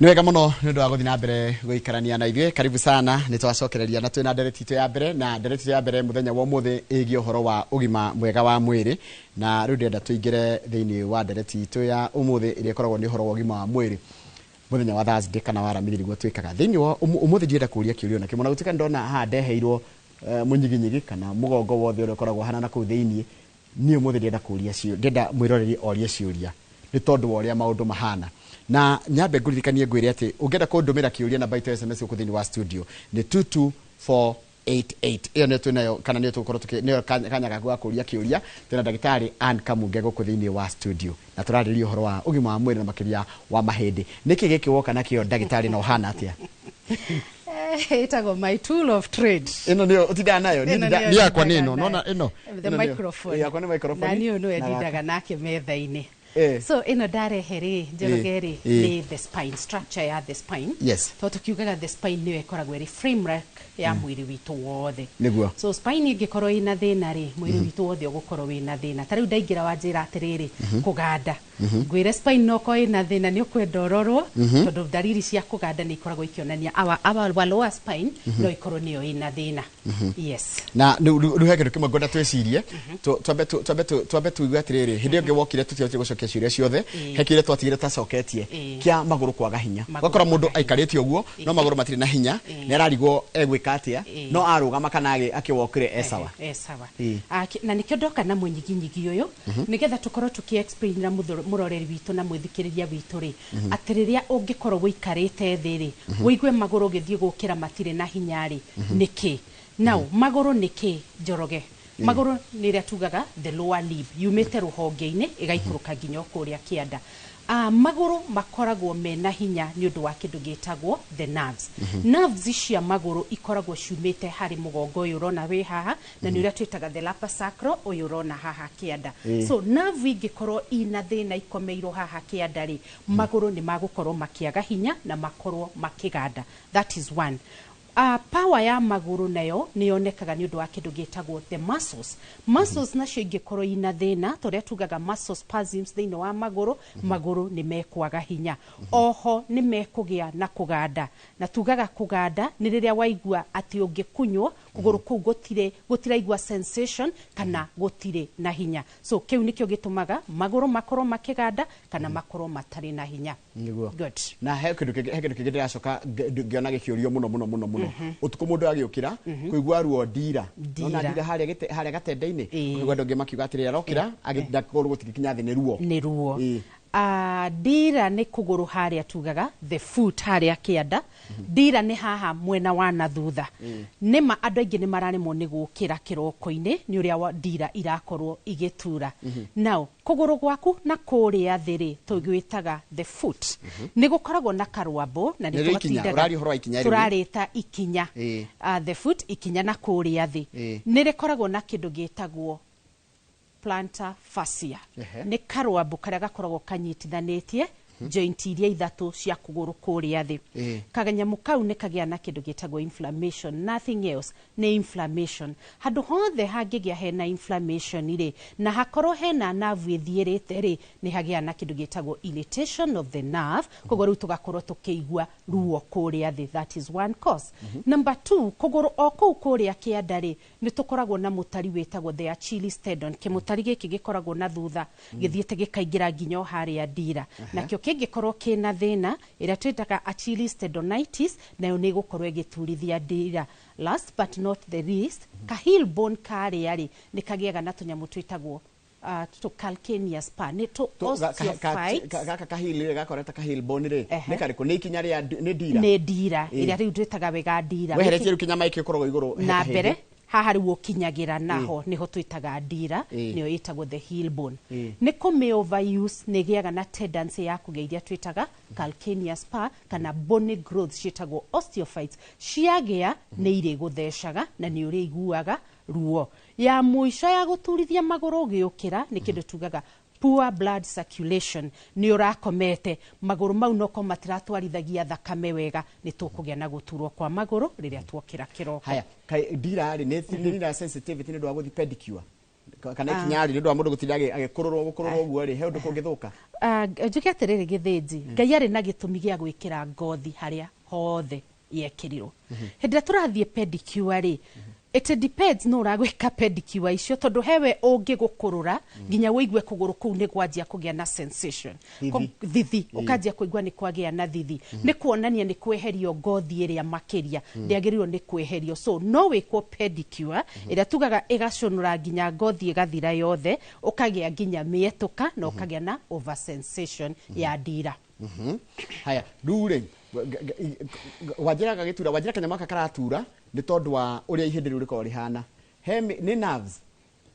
Nĩ wega mũno nĩ ũndũ wa gũthiĩ na mbere gũikarania na ithuĩ. Karibu sana. Nĩ twacokereria na twĩna ndereti itũ ya mbere, na ndereti itũ ya mbere mũthenya wa ũmũthĩ ĩgiĩ ũhoro wa ũgima mwega wa mwĩrĩ. Na rĩu ndĩrenda tũingĩre thĩinĩ wa ndereti itũ ya ũmũthĩ ĩrĩa ĩkoragwo nĩ ũhoro wa ũgima wa mwĩrĩ mũthenya wa Thursday kana wa Aramithi nĩguo twĩkaga. Thĩinĩ wa ũmũthĩ ndĩrenda kũũria kĩũria ona kĩmwe, na gũtuĩka nĩ ndona haha ndeheirwo mũnyiginyigi kana mũgongo wothe ũrĩa ũkoragwo ũhana na kũu thĩinĩ. Niĩ ũmũthĩ ndĩrenda kũũria ciũria, ndĩrenda mwĩroreri orie ciũria nĩ tondũ wa ũrĩa maũndũ mahana. Na nyambe ngũririkanie ngwĩre atĩ ũngĩenda kũndũmĩra kĩũria, namba itũ ya SMS gũkũ thĩinĩ wa studio nĩ 22488. Ĩyo nĩyo twĩnayo kana nĩyo tũgũkorwo tũkĩ nĩyo kanya gaku ga kũũria kĩũria. Twĩna ndagĩtarĩ Ann Kamunge gũkũ thĩinĩ wa studio na tũrarĩrĩria ũhoro wa ũgima wa mwĩrĩ na makĩria wa mahĩndĩ. Nĩkĩ gĩkĩ woka nakĩo, ndagĩtarĩ, na ũhana atĩa? Ĩtagwo my tool of trade. Ĩno nĩyo ũtindaga nayo? Niĩ Ĩno nĩyo niĩ yakwa nĩ ndindaga ĩno nona nayo. ĩno The ĩno nĩyo. microphone. Ĩ, yakwa nĩ microphone. Na niĩ ũyũ nĩwe Na ndindaga nake metha-inĩ. So ĩno ndarehe rĩ, Njoroge rĩ, nĩ the spine, structure ya the spine. Tondũ tũkiugaga the spine nĩyo ĩkoragwo ĩrĩ framework ya mwĩrĩ witũ wothe. So spine ĩngĩkorwo ĩna thĩna rĩ, mwĩrĩ witũ wothe ũgũkorwo wĩna thĩna. Ta rĩu ndaingĩra wanjĩra atĩrĩrĩ, kũganda, ngwĩre spine no korwo ĩna thĩna, nĩ ũkwenda ũrorwo, tondũ ndariri cia kũganda nĩ ikoragwo ikĩonania our lower spine no ikorwo nĩyo ĩna thĩna, yes. Na rĩu he kĩndũ kĩmwe ngwenda twĩcirie. Twambe tuigue atĩrĩrĩ, hĩndĩ ĩyo ĩngĩ wokire tũtiahotire gũcokia ciũria ciothe. He kĩũria twatigire tũtacoketie kĩa magũrũ kwaga hinya. Magũrũ ũgakora mũndũ kwaga hinya. Aikarĩte ũguo no magũrũ matirĩ na hinya, nĩ ararigwo egwĩka atĩa, no arũgama kana akĩwokire e sawa. E sawa. Na nĩkĩo ndoka na mũnyiginyigi ũyũ nĩgetha tũkorwo tũkĩ-explainĩra mũroreri witũ na mwĩthikĩrĩria witũ rĩ, atĩ rĩrĩa ũngĩkorwo ũikarĩte thĩ rĩ, ũigue magũrũ ũgĩthiĩ gũkĩra matirĩ na hinya rĩ, nĩkĩ? Now magũrũ nĩ kĩ, Njoroge? Magũrũ nĩ ĩrĩa tugaga the lower limb, yumĩte rũhonge-inĩ ĩgaikũrũka nginya o kũrĩa kĩanda. Magũrũ makoragwo mena hinya nĩ ũndũ wa kĩndũ gĩtagwo the nerves. Nerves cia magũrũ ikoragwo ciumĩte harĩ mũgongo ũyũ ũrona wĩ haha, na nĩ ũrĩa twĩtaga the lumbar sacral ũyũ ũrona haha kĩanda. So nerve ingĩkorwo ina thĩna, ikomeirwo haha kĩanda rĩ, magũrũ nĩ magũkorwo makĩaga hinya na makorwo makĩganda. That is one. Power ya magũrũ nayo nĩ yonekaga nĩ ũndũ wa kĩndũ gĩtagwo the muscles. Muscles nacio ingĩkorwo ina thĩna, ta ũrĩa tugaga muscle spasms thĩinĩ wa magũrũ, magũrũ nĩ mekwaga hinya. Oho nĩ mekũgĩa na kũganda, na tugaga kũganda nĩ rĩrĩa waigua atĩ ũngĩkunywo kũgũrũ kũu gũtirĩ, gũtiraigua sensation kana gũtirĩ na hinya. So kĩu nĩkĩo gĩtũmaga magũrũ makorwo makĩganda kana makorwo matarĩ na hinya. Good. Na he kĩndũ kĩngĩ ndĩracoka ngĩona gĩkĩũrio mũno mũno mũno mũno ũtukũ, mũndũ agĩũkĩra kũigua ruo ndira. Ndira. Nona ndira harĩa harĩa gatende-inĩ. Kũigua andũ angĩ makiuga atĩrĩ, arokĩra kũgũrũ gũtingĩkinya thĩ nĩ ruo. Nĩ ruo. Ĩĩ. Ndira nĩ kũgũrũ harĩa tugaga the foot, harĩa kĩanda. Ndira nĩ haha mwena wa na thutha. Nĩma andũ aingĩ nĩ mararemwo nĩ gũkĩra kĩroko-inĩ nĩ ũrĩa wa ndira irakorwo igĩtura. Now kũgũrũ gwaku na kũrĩa thĩ rĩ, tũgwĩtaga the foot, nĩ gũkoragwo na karwambo na Nĩrĩo ikinya, tũgatindaga ũraria ũhoro wa ikinya rĩu. Tũrarĩta ikinya. The foot, ikinya na kũrĩa thĩ nĩ rĩkoragwo na kĩndũ gĩtagwo plantar fascia. Nĩ karwambo karĩa gakoragwo kanyitithanĩtie joint iria ithatũ cia kũgũrũ kũrĩa thĩ. Kanyamũ kau nĩ kagĩa na kĩndũ gĩtagwo inflammation, nothing else, nĩ inflammation. Handũ hothe hangĩgĩa hena inflammation rĩ, na hakorwo hena nerve ĩthiĩrĩte rĩ, nĩ hagĩa na kĩndũ gĩtagwo irritation of the nerve, koguo rĩu tũgakorwo tũkĩigua ruo kũrĩa thĩ. That is one cause. Number two, kũgũrũ o kũu kũrĩa kĩanda rĩ, nĩ tũkoragwo na mũtari wĩtagwo the Achilles tendon. Kĩmũtari gĩkĩ gĩkoragwo na thutha gĩthiĩte gĩkaingĩra nginya o harĩa ndira. Nakĩo kĩngĩkorwo kĩna thĩna, ĩrĩa twĩtaga Achilles tendonitis, nayo nĩ ĩgũkorwo ĩgĩturithia ndira. Last but not the least, ka heel bone karĩa rĩ, nĩ kagĩaga na tũnyamũ twĩtagwo tũ calcaneus spur, nĩ tũ osteophytes. Gaka kahil gakoreta kahil bone rĩ, nĩ karĩkũ? Nĩ ikinya rĩa nĩ ndira? Nĩ ndira ĩrĩa rĩu twĩtaga wega ndira. Weheretie rĩu kinya maiki ũkoragwo igũrũ he Na kahĩndĩ. mbere haha rĩu ũkinyagĩra naho nĩho twĩtaga ndira. Nĩyo ĩtagwo the heel bone. Nĩ kũmĩ overuse nĩ ĩgĩaga na tendency ya kũgĩa iria twĩtaga calcaneus spur kana bony growth ciĩtagwo osteophytes. Ciagĩa nĩ irĩ gũthecaga na nĩ ũrĩiguaga ruo. Ya mũico ya gũturithia magũrũ ũgĩũkĩra nĩ kĩndũ tugaga poor blood circulation. Nĩ ũrakomete, magũrũ mau noko matiratwarithagia thakame wega, nĩ tũkũgĩa na gũturwo kwa magũrũ rĩrĩa tuokĩra kĩroko. Haya, ndira rĩ, nĩ nĩ sensitivity nĩ ũndũ wa gũthiĩ pedicure? Kana ikinya rĩ, nĩ ũndũ wa mũndũ gũtinda agĩkũrũrwo gũkũrũrwo ũguo rĩ, he ũndũ kũngĩthũka? Ah, njuge atĩrĩrĩ, Gĩthĩnji, Ngai arĩ na gĩtũmi gĩa gwĩkĩra ngothi harĩa hothe yekĩrirwo. Hĩndĩ ĩrĩa tũrathiĩ pedicure rĩ, it depends no ũragwĩka pedicure icio, tondũ hewe ũngĩgũkũrũra nginya wĩigue kũgũrũ kũu nĩ gwanjia kũgĩa na sensation. Thithi. Thithi, ũkanjia kũigua nĩ kwagĩa na thithi, nĩ kuonania nĩ kweherio ngothi ĩrĩa makĩria ndĩagĩrĩirwo nĩ kweherio. So no wĩkwo pedicure ĩrĩa tugaga ĩgacũnũra nginya ngothi ĩgathira yothe, ũkagĩa nginya mĩetũka na ũkagĩa na over sensation ya ndira. Haya, rĩu rĩ, wanjĩra gagĩtura, wanjĩra kanyamũ gaka karatura nĩ tondũ wa ũrĩa ihĩndĩ rĩu rĩkoragwo rĩhana. He nĩ nerves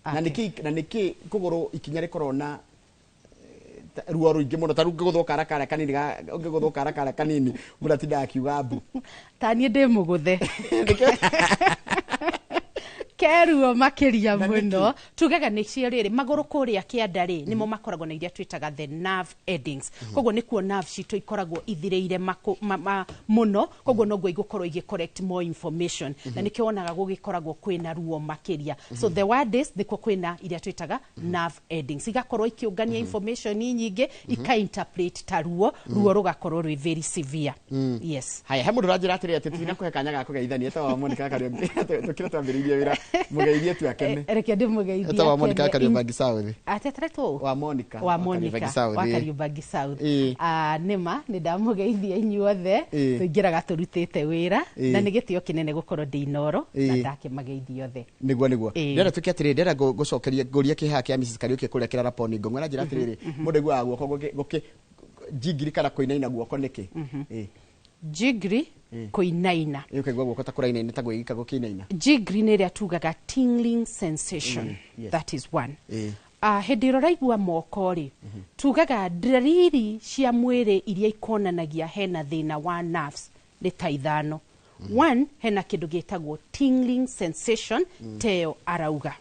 na nĩkĩ, na nĩkĩ kũgũrũ ikinya rĩkoragwo na ruo rũingĩ mũno, ta rĩu ũngĩgũthwo kara karĩa kanini ũngĩgũthwo kara karĩa kanini, mũndũ atindaga akiuga mbu. Ta niĩ ndĩ mũgũthe keruo makĩria. Na nĩkĩ? Mũno tugaga nĩ cio rĩrĩ magũrũ kũrĩa kĩanda rĩ, nĩmo makoragwo na iria twĩtaga the nerve endings. Koguo nĩkuo nerve citũ ikoragwo ithirĩire mũno, koguo noguo igũkorwo igĩ collect more information, na nĩkĩo wonaga gũgĩkoragwo kwĩna ruo makĩria. So the word is nĩkuo kwĩna iria twĩtaga nerve endings, igakorwo ikĩũngania information nyingĩ, ika-interpret ta ruo, ruo rũgakorwo rwĩ very severe, yes. Haya, he mũndũ ũranjĩra atĩrĩ atĩ tinakũhe kanya ga kũgeithania, etagwo Monica Kariũki. Tũkĩra twambĩrĩirie wĩra, mũgeithie tu akene. Reke ndĩmũgeithie. Etagwo Monica Kariũbangi South. Ateteretwo Wa Monica wa wa Monica Kariũbangi South, wa ĩĩ. Kariũbangi South. Ĩĩ. Ah, nĩma nĩ ndamũgeithia inyuothe. Tũingĩraga tũrutĩte wĩra na nĩ gĩtĩo kĩnene gũkorwo ndĩ Inoro na ndakĩmageithia othe. Niguo. Ĩĩ. Ndĩrenda tuĩke atĩrĩrĩ, ndĩrenda ngũcokerie ngũrie kĩhaha kĩa Mrs Kariũki kũrĩa kĩraraponi ngong'o njĩra atĩrĩrĩ, mũndũ aiguaga guoko gũkĩ njingiri kana kũinaina guoko nĩkĩ? Ĩĩ. Jigri kũinaina. Ĩĩ, ũkaigua guoko ta kũrainaina, ta gwĩgika gũkĩinaina. Jigri nĩ ĩrĩa tugaga tingling sensation. That is one. Hĩndĩ ĩrĩa ũraigua moko rĩ, tugaga ndariri cia mwĩrĩ iria ikonanagia hena thĩna wa nerves nĩ ta ithano. One, hena kĩndũ gĩtagwo tingling sensation, teyo arauga.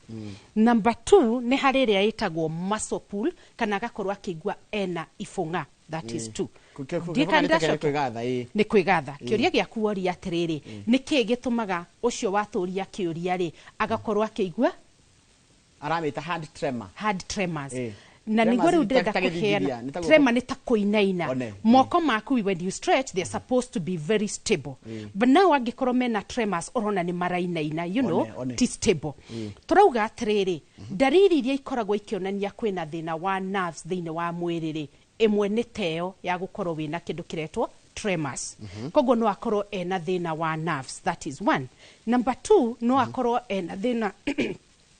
Number two, nĩ harĩ ĩrĩa ĩtagwo muscle pull, kana agakorwo akĩigua ena ibũng'a. That is two. Ndiĩ kana ndacokia. Kwĩgatha, ĩĩ. Nĩ kwĩgatha. Kĩũria gĩaku woria atĩrĩrĩ, nĩ kĩĩ gĩtũmaga ũcio watũria kĩũria rĩ agakorwo akĩigua Aramĩta hand tremor. Hand tremors. Na Tremors nĩguo rĩu nĩ ta- ndĩrenda ta gĩthingithia, kũheana nĩ ta guoko- tremor nĩ ta kũinaina. One. Moko maku, when you stretch, they're supposed to be very stable, but now angĩkorwo mena tremors, ũrona nĩ marainaina. One, one. Ti stable. Tũrauga atĩrĩrĩ, ndariri iria ikoragwo ikĩonania kwĩna thĩna wa nerves thĩinĩ wa mwĩrĩ rĩ, ĩmwe nĩ teo ya gũkorwo wĩna kĩndũ kĩretwo tremors. Koguo no akorwo ena thĩna wa nerves, that is one. Number two, no akorwo ena thĩna,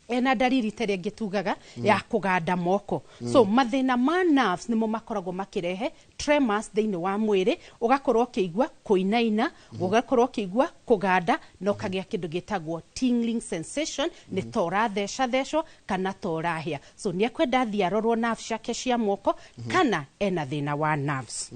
ena ndariri ta ĩrĩa ĩngĩ tugaga ya kũganda moko. So mathĩna ma nerves nĩmo makoragwo makĩrehe tremors thĩinĩ wa mwĩrĩ, ũgakorwo ũkĩigua kũinaina, ũgakorwo ũkĩigua kũganda, na ũkagĩa kĩndũ gĩtagwo tingling sensation, nĩ ta ũrathecathecwo kana ta ũrahĩa. So nĩ ekwenda athiĩ arorwo nerves ciake cia moko kana ena thĩna wa nerves.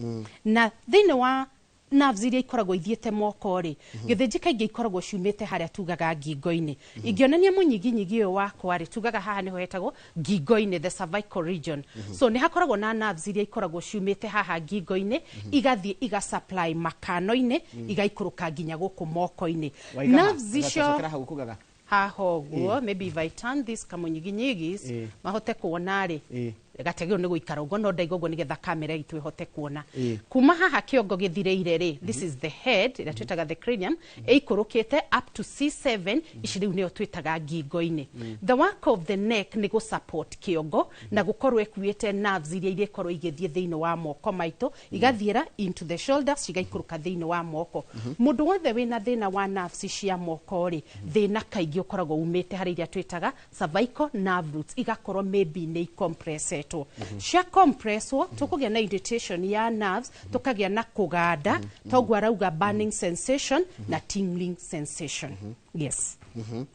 Na thĩinĩ wa nerves iria ikoragwo ithiĩte moko rĩ, gĩthĩnji, kaingĩ ikoragwo ciumĩte harĩa tugaga ngingo-inĩ. Ingĩonania mũnyiginyigi ũyũ wakwa rĩ, tugaga haha nĩho hetagwo ngingo-inĩ, the cervical region. So nĩ hakoragwo na nerves iria ikoragwo ciumĩte haha ngingo-inĩ, igathiĩ igasupply makano-inĩ, igaikũrũka nginya gũkũ moko-inĩ. Nerves icio Cokera hau kugaga. Haha ũguo, maybe if I turn this kamunyiginyigis mahote kuona rĩ, gategeo nĩ gũikara ũguo, no ndaiga ũguo nĩgetha kamera itũ ĩhote kuona. Kuma haha kĩongo gĩthirĩire rĩ, this is the head, ĩrĩa twĩtaga the cranium, ĩikũrũkĩte up to C7. Ici rĩu nĩyo twĩtaga ngingo-inĩ. The work of the neck nĩ gũ-support kĩongo na gũkorwo ĩkuĩte nerves iria irĩkorwo igĩthiĩ thĩinĩ wa moko maitũ, igathiĩra into the shoulders, cigaikũrũka thĩinĩ wa moko. Mũndũ wothe wĩna thĩna wa nerves cia moko rĩ, thĩna kaingĩ ũkoragwo umĩte harĩ iria twĩtaga cervical nerve roots, igakorwo maybe nĩ icompressetwo. Cia compresswo, tũkũgĩa na irritation ya nerves, tũkagĩa na kũganda, toguo arauga burning sensation na tingling sensation. Yes,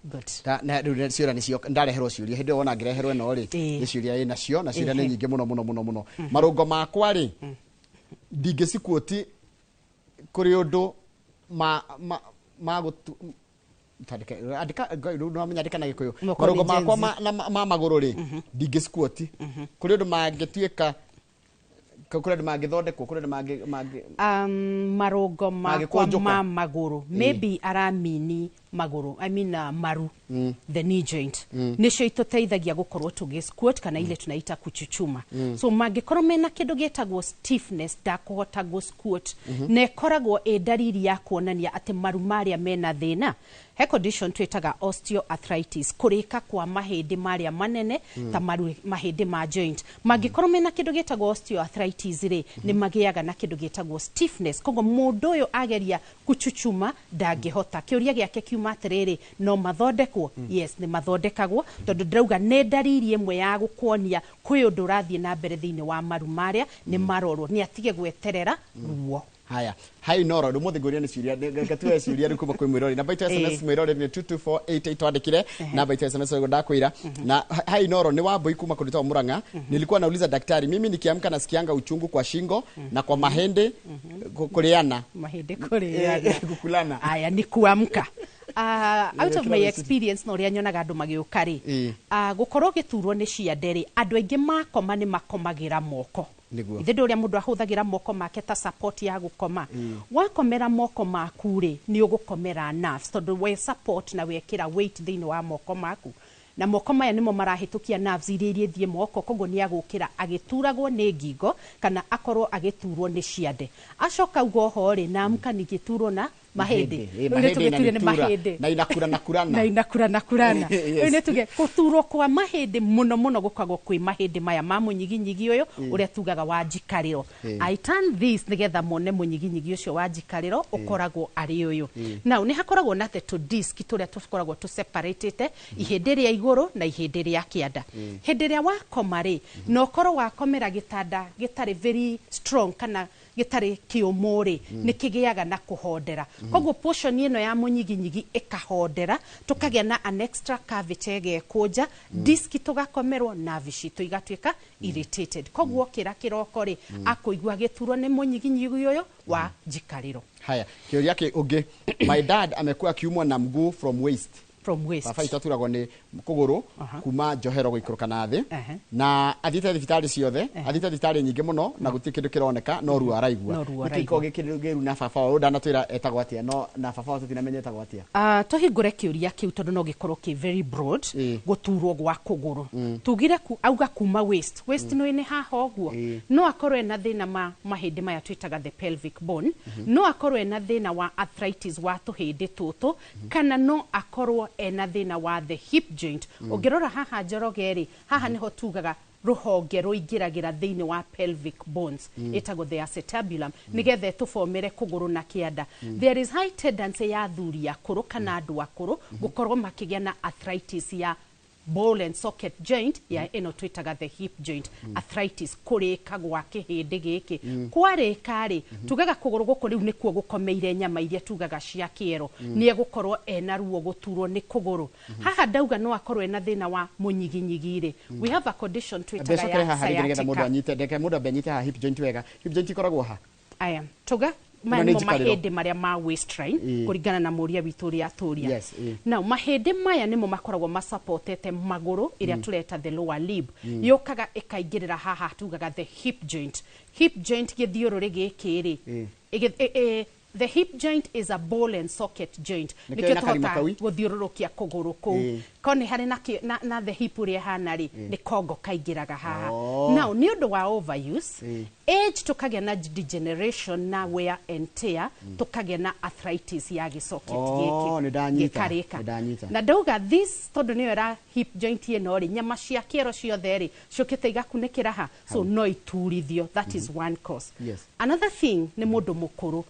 good. Na rĩu nĩ ciũria nĩcio ndareherwo, ciũria hĩndĩ ĩyo wona ngĩreherwo ĩno rĩ, Ĩĩ. nĩ ciũria ĩ nacio, na ciũria nĩ nyingĩ mũno mũno mũno mũno. Marũngo makwa rĩ, ndingĩcikuoti kũrĩ ũndũ ma gũtu andĩka andĩka, rĩu nĩwamenya andĩka na Gĩkũyũ. Moko Marũngo nĩ makwa Gen Z. ma magũrũ rĩ, ndingĩcikuoti kũrĩ ũndũ mangĩtuĩka, kũrĩ ũndũ mangĩthondekwo, kũrĩ ũndũ mangĩ Marũngo makwa Mangĩkũnjũka. ma magũrũ, maybe aramini magũrũ, I mean, maru, the knee joint, nĩcio itũteithagia gũkorwo tũgĩ squat kana ile tunaita kuchuchuma. So mangĩkorwo mena kĩndũ gĩtagwo stiffness, ndakũhota gũ squat, na ĩkoragwo ĩ ndariri ya kuonania atĩ maru marĩa mena thĩna. He condition twĩtaga osteoarthritis, kũrĩka kwa mahĩndĩ marĩa manene ta maru, mahĩndĩ ma joint. Mangĩkorwo mena kĩndũ gĩtagwo osteoarthritis rĩ, nĩ magĩaga na kĩndũ gĩtagwo stiffness. Koguo mũndũ ũyũ ageria kuchuchuma ndangĩhota. Kĩũria gĩake kiuma atĩrĩrĩ, no mathondekwo? Yes, nĩ mathondekagwo, tondũ ndĩrauga nĩ ndariri ĩmwe ya gũkuonia kwĩ ũndũ ũrathiĩ na mbere thĩinĩ wa maru marĩa. Nĩ marorwo, nĩ atige gweterera ruo. Haya, hai noro rä ngũria nĩ ciũria, ngatue ciũria rĩu kuma kwĩ mwĩrori. Namba itũ SMS mwĩrori nĩ 22488. Twandĩkire namba itũ SMS ũguo ndakwĩra. Na hai noro nĩ Wambui kuma kũndũ ta Murang'a. Nilikuwa nauliza daktari, mimi nikiamka nasikianga uchungu kwa shingo na kwa mahende kuliana. Mahĩndĩ kũrĩana. Kukulana. Aya, nĩ kuamka. Out of my kila experience na ũrĩa nyonaga andũ magĩũka rĩ, gũkorwo gĩturwo nĩ ciande rĩ, andũ aingĩ makoma nĩ makomagĩra moko. Nĩguo. Ithe ũrĩa mũndũ ahũthagĩra moko make ta support ya gũkoma. Wakomera moko maku rĩ, nĩ ũgũkomera nerves, tondũ we support na wekĩra weight thĩinĩ wa moko maku, na moko maya nĩmo marahĩtũkia nerves iria ithiĩ moko. Koguo nĩ agũkĩra agĩturagwo nĩ ngingo kana akorwo agĩturwo nĩ ciande. Acoka uga oho rĩ, na amka ningĩturwo na mahĩndĩ. Rĩu nĩ mahĩndĩ tũgĩture nĩ inanitura. Mahĩndĩ Na inakurana kurana. Na inakurana kurana. Yes. Rĩu nĩ tuge gũturwo kwa mahĩndĩ mũno mũno gũkoragwo kwĩ mahĩndĩ maya ma mũnyiginyigi ũyũ ũrĩa tugaga wa njikarĩro. I turn this nĩgetha mone mũnyiginyigi ũcio wa njikarĩro ũkoragwo arĩ ũyũ. Now nĩ hakoragwo na the two disc tũrĩa tũkoragwo tũseparatĩte ihĩndĩ rĩa igũrũ na ihĩndĩ rĩa kĩanda. Hĩndĩ ĩrĩa wakoma rĩ, na ũkorwo wakomera gĩtanda gĩtarĩ very strong kana gĩtarĩ kĩũmũ rĩ, nĩ kĩgĩaga na kũhondera. Koguo portion ĩno ya mũnyiginyigi ĩkahondera, tũkagĩa na an extra curvature ĩgekũnja disc, tũgakomerwo nerve citũ igatuĩka irritated. Koguo okĩra kĩroko rĩ, akũigua gĩturwo nĩ mũnyiginyigi ũyũ wa njikarĩro. Haya, kĩũria kĩ ũngĩ, my dad amekuwa akiumwa na mguu from waist. From waist. Baba itũ aturagwo nĩ kũgũrũ kuma njohero gũikũrũka na thĩ, na athiĩte thibitarĩ ciothe, athiĩte thibitarĩ nyingĩ mũno na gũtirĩ kĩndũ kĩroneka, no ruo araigua. No ruo Nĩkĩ araigua. gĩkoragwo gĩkĩrũ na baba wao ndanatwĩra etagwo atĩa, no na baba wao tũtinamenya etagwo atĩa. Tũhingũre kĩũria kĩu tondũ no gĩkorwo kĩ very broad. Gũturwo gwa kũgũrũ tugire auga kuma waist. Waist no nĩ haha ũguo. No akorwo ena thĩna ma mahĩndĩ maya twĩtaga the pelvic bone, no akorwo ena thĩna wa arthritis wa tũhĩndĩ tũtũ, kana no akorwo ena thĩna wa the hip joint. Ũngĩrora haha Njoroge rĩ, haha nĩho tugaga rũhonge rũingĩragĩra thĩinĩ wa pelvic bones, ĩtagwo the acetabulum, nĩgetha ĩtũbomere kũgũrũ na kĩanda. There is high tendency ya athuri akũrũ kana andũ akũrũ gũkorwo makĩgĩa na arthritis ya ball and socket joint ya ĩno twĩtaga the hip joint arthritis, kũrĩka gwa kĩhĩndĩ gĩkĩ. Kwarĩka rĩ, tugaga kũgũrũ gũkũ rĩu nĩkuo gũkomeire nyama iria tugaga cia kĩero, nĩ egũkorwo ena ruo gũturwo nĩ kũgũrũ. Haha ndauga no akorwo ena thĩna wa mũnyiginyigi rĩ, we have a condition twĩtaga Mbecokere ya haha rĩngĩ nĩgetha mũndũ sciatica. anyite. Reke mũndũ ambe anyite haha hip joint wega. Hip joint ikoragwo ha? Aya, tuga maya Ĩno nĩ nĩmo njikarĩro. mahĩndĩ marĩa ma waistline, kũringana na mũũria witũ ũrĩa atũria. Yes. Now mahĩndĩ maya nĩmo makoragwo masupportete magũrũ, ĩrĩa tũreta the lower limb, yũkaga ĩkaingĩrĩra haha tugaga the hip joint. Hip joint gĩthiũrũrĩ gĩkĩ rĩ, the hip joint is a ball and socket joint. Nĩkĩo Nĩkĩo ĩna karima tũhotaga kau? gũthiũrũrũkia kũgũrũ kũu. Ko nĩ harĩ na the hip ũrĩa ĩhana rĩ, nĩ kongo kaingĩraga haha. Now nĩ ũndũ wa overuse, age, tũkagĩa na degeneration na wear and tear, tũkagĩa na arthritis ya gĩsocket Oh, gĩkĩ nĩ ndanyita, gĩkarĩka. nĩ ndanyita. Na ndauga this tondũ nĩyo ĩra hip joint ĩno rĩ, nyama cia kĩero ciothe rĩ, ciũkĩte igakunĩkĩra ha, so no iturithio. That is one cause. Another thing nĩ mũndũ mũkũrũ,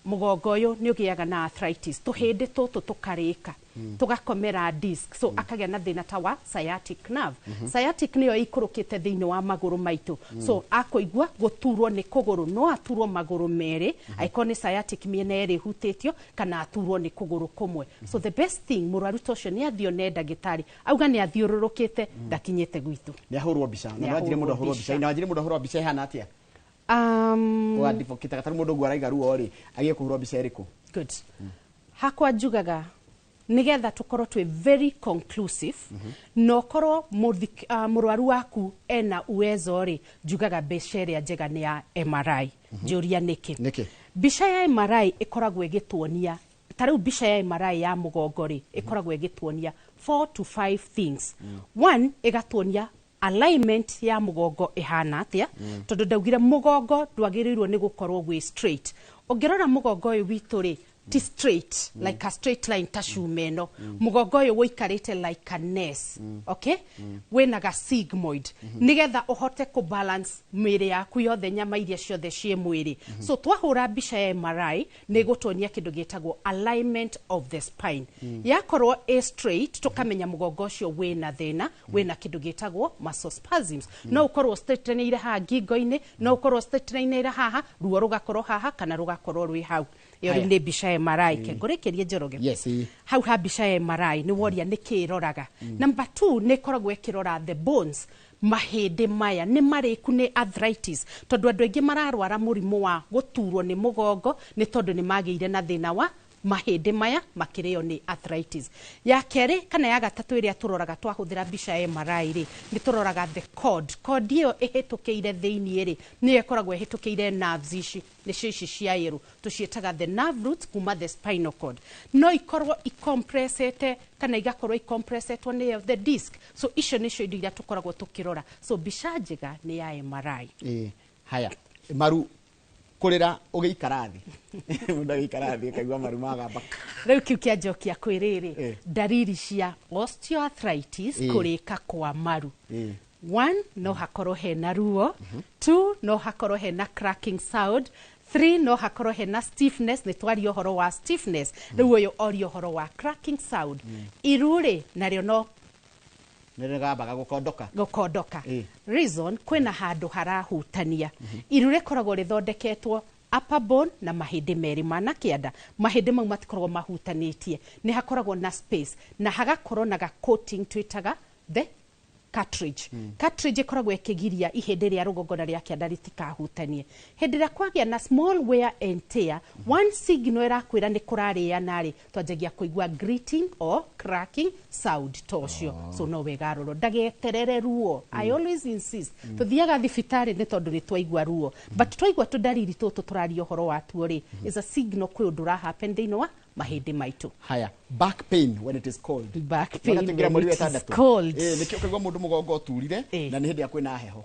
mũgongo ũyũ nĩ ũgĩaga na arthritis, tũhĩndĩ tũtũ tũkarĩka, tũgakomera disc, so akagĩa na thĩna ta wa sciatic nerve. Sciatic nĩyo ĩikũrũkĩte thĩinĩ wa magũrũ maitũ, so akũigua gũturwo nĩ kũgũrũ, no aturwo magũrũ merĩ angĩkorwo nĩ sciatic mĩena ĩrĩ ĩhutĩtio, kana aturwo nĩ kũgũrũ kũmwe. So the best thing, mũrwaru ta ũcio nĩ athiĩ one ndagĩtarĩ. Auga nĩ athiũrũrũkĩte, ndakinyĩte gwitũ. Nĩ ahũrwo mbica na Nĩ no anjire mũndũ ahũrwo ahũrwo mbica mbica. na anjire mũndũ ahũrwo mbica ĩhana atĩa? Ũgandibũkĩte gatarĩ mũndũ ũguo araiga ruo rĩ, agiĩ kũhũrwo mbica ĩrĩkũ? Good. Hakwa njugaga nigetha tukorwo twĩ very conclusive, na ũkorwo mũrwaru waku ena uwezo rĩ, njugaga mbeca ĩrĩa njega nĩ ya MRI. Njũria nĩkĩ? Nĩkĩ? Mbica ya MRI ĩkoragwo ĩgĩtuonia ta Ta rĩu mbica ya MRI ya mũgongo rĩ, ĩkoragwo ĩgĩtuonia 4 to 5 things. One, ĩgatuonia alignment ya mũgongo ĩhana atĩa, tondũ ndaugire mũgongo ndwagĩrĩirwo nĩ gũkorwo wĩ straight. Ũngĩrora mũgongo ũyũ witũ rĩ, ti straight, like a straight line ta cuma ĩno. Mũgongo ũyũ ũikarĩte like a nest, okay, wĩna ga sigmoid, nĩgetha ũhote kũbalance mĩĩrĩ yaku yothe, nyama iria ciothe ciĩ mwĩrĩ. So twahũra mbica ya MRI nĩ ĩgũtuonia kĩndũ gĩtagwo alignment of the spine. Yakorwo ĩ straight, tũkamenya mũgongo ũcio wĩna thĩna, wĩna kĩndũ gĩtagwo muscle spasms. No ũkorwo straightenĩire haha ngingo-inĩ, no ũkorwo straightenĩire haha, ruo rũgakorwo haha kana rũgakorwo rwĩ hau. Ĩyo rĩu Haya. nĩ mbica ya MRI. Ke ngũrĩkĩrie, Njoroge? Yes, ĩ. Hau ha mbica ya MRI nĩ woria nĩ kĩ ĩroraga. Number two, nĩ ĩkoragwo ĩkĩrora the bones, mahĩndĩ maya nĩ marĩku nĩ arthritis, tondũ andũ aingĩ mararwara mũrimũ wa gũturwo nĩ mũgongo nĩ tondũ nĩ magĩire na thĩna wa mahĩndĩ maya makĩrĩo nĩ arthritis. Ya kerĩ kana ya gatatũ ĩrĩa tũroraga twahũthĩra mbica ya MRI rĩ, nĩ tũroraga the cord. Cord ĩyo ĩhĩtũkĩire thĩiniĩ rĩ, nĩyo ĩkoragwo ĩhĩtũkĩire nerves ici, nĩcio ici cia yellow tũciĩtaga the nerve roots kuma the spinal cord. No ikorwo icompressete kana igakorwo icompressetwo nĩyo the disc. So icio nĩcio indo iria tũkoragwo tũkĩrora. So mbica njega nĩ ya MRI. Ĩ, haya, maru kũrĩra ũgĩikara thĩ, mũndũ agĩikara thĩ ũkaigua maru magamba. Rĩu kĩu kĩanjokia kwĩ rĩrĩ, ndariri cia osteoarthritis, kũrĩka kwa maru. One, no hakorwo hena ruo. Two, no hakorwo hena cracking sound. Three, no hakorwo hena stiffness. Nĩ twaria ũhoro wa stiffness. Rĩu ũyũ oria ũhoro wa cracking sound. Iru rĩ, narĩo no Nĩ rĩgambaga gũkondoka. Gũkondoka. Reason, kwĩna handũ harahutania. Iru rĩkoragwo rĩthondeketwo upper bone na mahĩndĩ merĩ ma na kĩanda. Mahĩndĩ mau matikoragwo mahutanĩtie, nĩ hakoragwo na space na hagakorwo na ga coating twĩtaga the cartilage. Cartilage ĩkoragwo ĩkĩgiria ihĩndĩ rĩa rũgongo na rĩa kĩanda rĩtikahutanie. Hĩndĩ ĩrĩa kwagĩa na small wear and tear, one signal ĩrakwĩra nĩ kũrarĩana rĩ, twanjagia kũigua grating or cracking sound ta ũcio. So no wega rorwo, ndageterere ruo. I always insist, tũthiaga thibitarĩ nĩ tondũ nĩ twaigua ruo, but twaigua tũndariri tũtũ tũraria ũhoro watuo rĩ, is a signal kwĩ ũndũ ũra happen thĩinĩ wa mahĩndĩ maitũ. Haya, back pain when it is cold. Back pain Tũingĩra when mweri wa it is ĩtandatũ. cold. Ĩ, nĩkĩo ũkaigua mũndũ mũgongo ũturire, na nĩ hĩndĩ ĩrĩa kwĩna heho.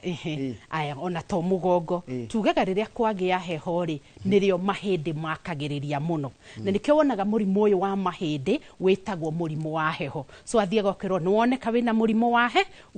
Aya, ona to mũgongo, tugaga rĩrĩa kwagĩa heho rĩ, nĩrĩo mahĩndĩ makagĩrĩria mũno, na nĩkĩo wonaga mũrimũ ũyũ wa mahĩndĩ wĩtagwo mũrimũ wa heho. So athiaga ũkerwo nĩ woneka wĩna mũrimũ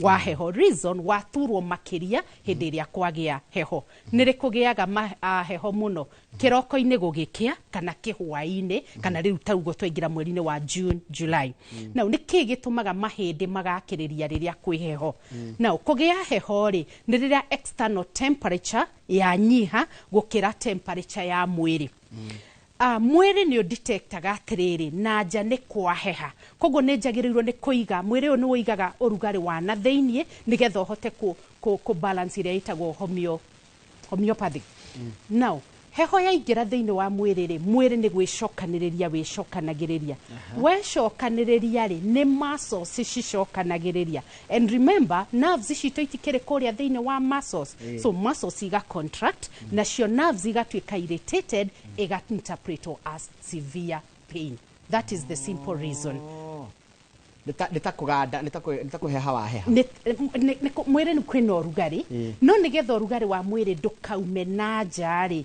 wa heho. Reason, waturwo makĩria hĩndĩ ĩrĩa kwagĩa heho. Nĩ rĩ kũgĩaga heho mũno? Kĩroko-inĩ gũgĩkĩa kana kĩhwaĩ-inĩ, kana rĩu tauguo twaingĩra mweri-inĩ wa June, July. Now nĩ kĩĩ gĩtũmaga mahĩndĩ magakĩrĩria rĩrĩa kwĩ heho? Now kũgĩa heho rĩ, nĩ rĩrĩa external temperature yanyiha gũkĩra temperature ya mwĩrĩ. Mwĩrĩ nĩ ũdetectaga atĩrĩrĩ, na nja nĩ kwaheha, koguo nĩ njagĩrĩirwo nĩ kũiga mwĩrĩ ũyũ nĩ ũigaga ũrugarĩ wa na thĩiniĩ nĩgetha ũhote kũ balance ĩrĩa ĩtagwo homeopathy. Now heho yaingĩra thĩinĩ wa mwĩrĩ rĩ, mwĩrĩ nĩ gwĩcokanĩrĩria wĩcokanagĩrĩria. Wecokanĩrĩria rĩ, nĩ muscles cicokanagĩrĩria, and remember, nerves citũ itikĩrĩ kũrĩa thĩinĩ wa muscles. So muscles iga contract, nacio nerves igatuĩka irritated, ĩga interpretwo as severe pain. That is the simple reason. Nĩ ta kũganda, nĩ ta kũheha waheha. Mwĩrĩ nĩ kwĩna ũrugarĩ, no nĩgetha ũrugarĩ wa mwĩrĩ ndũkaume na nja rĩ,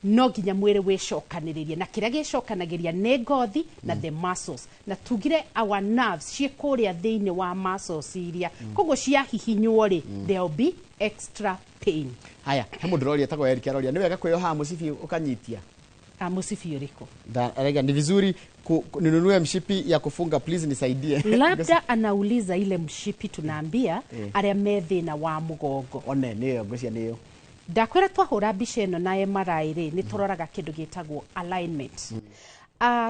no nginya mwĩrĩ wĩcokanĩrĩrie, na kĩrĩa gĩcokanagĩria nĩ ngothi na the muscles, na tugire our nerves ciĩ kũrĩa thĩinĩ wa muscles iria, koguo ciahihinywo rĩ, there will be extra pain. Haya, he mũndũ ũroria etagwo Eric, aroria nĩ wega kwĩyoha mũcibi ũkanyitia. Ah, mũcibi ũrĩkũ? Arauga ni vizuri ninunue mshipi ya kufunga, please nisaidie. Labda anauliza ile mshipi tunaambia arĩa me thĩna wa mũgongo. One nĩyo ngwĩcia nĩyo. Ndakwĩra twahũra mbica ĩno na MRI rĩ, nĩ tũroraga kĩndũ gĩtagwo alignment.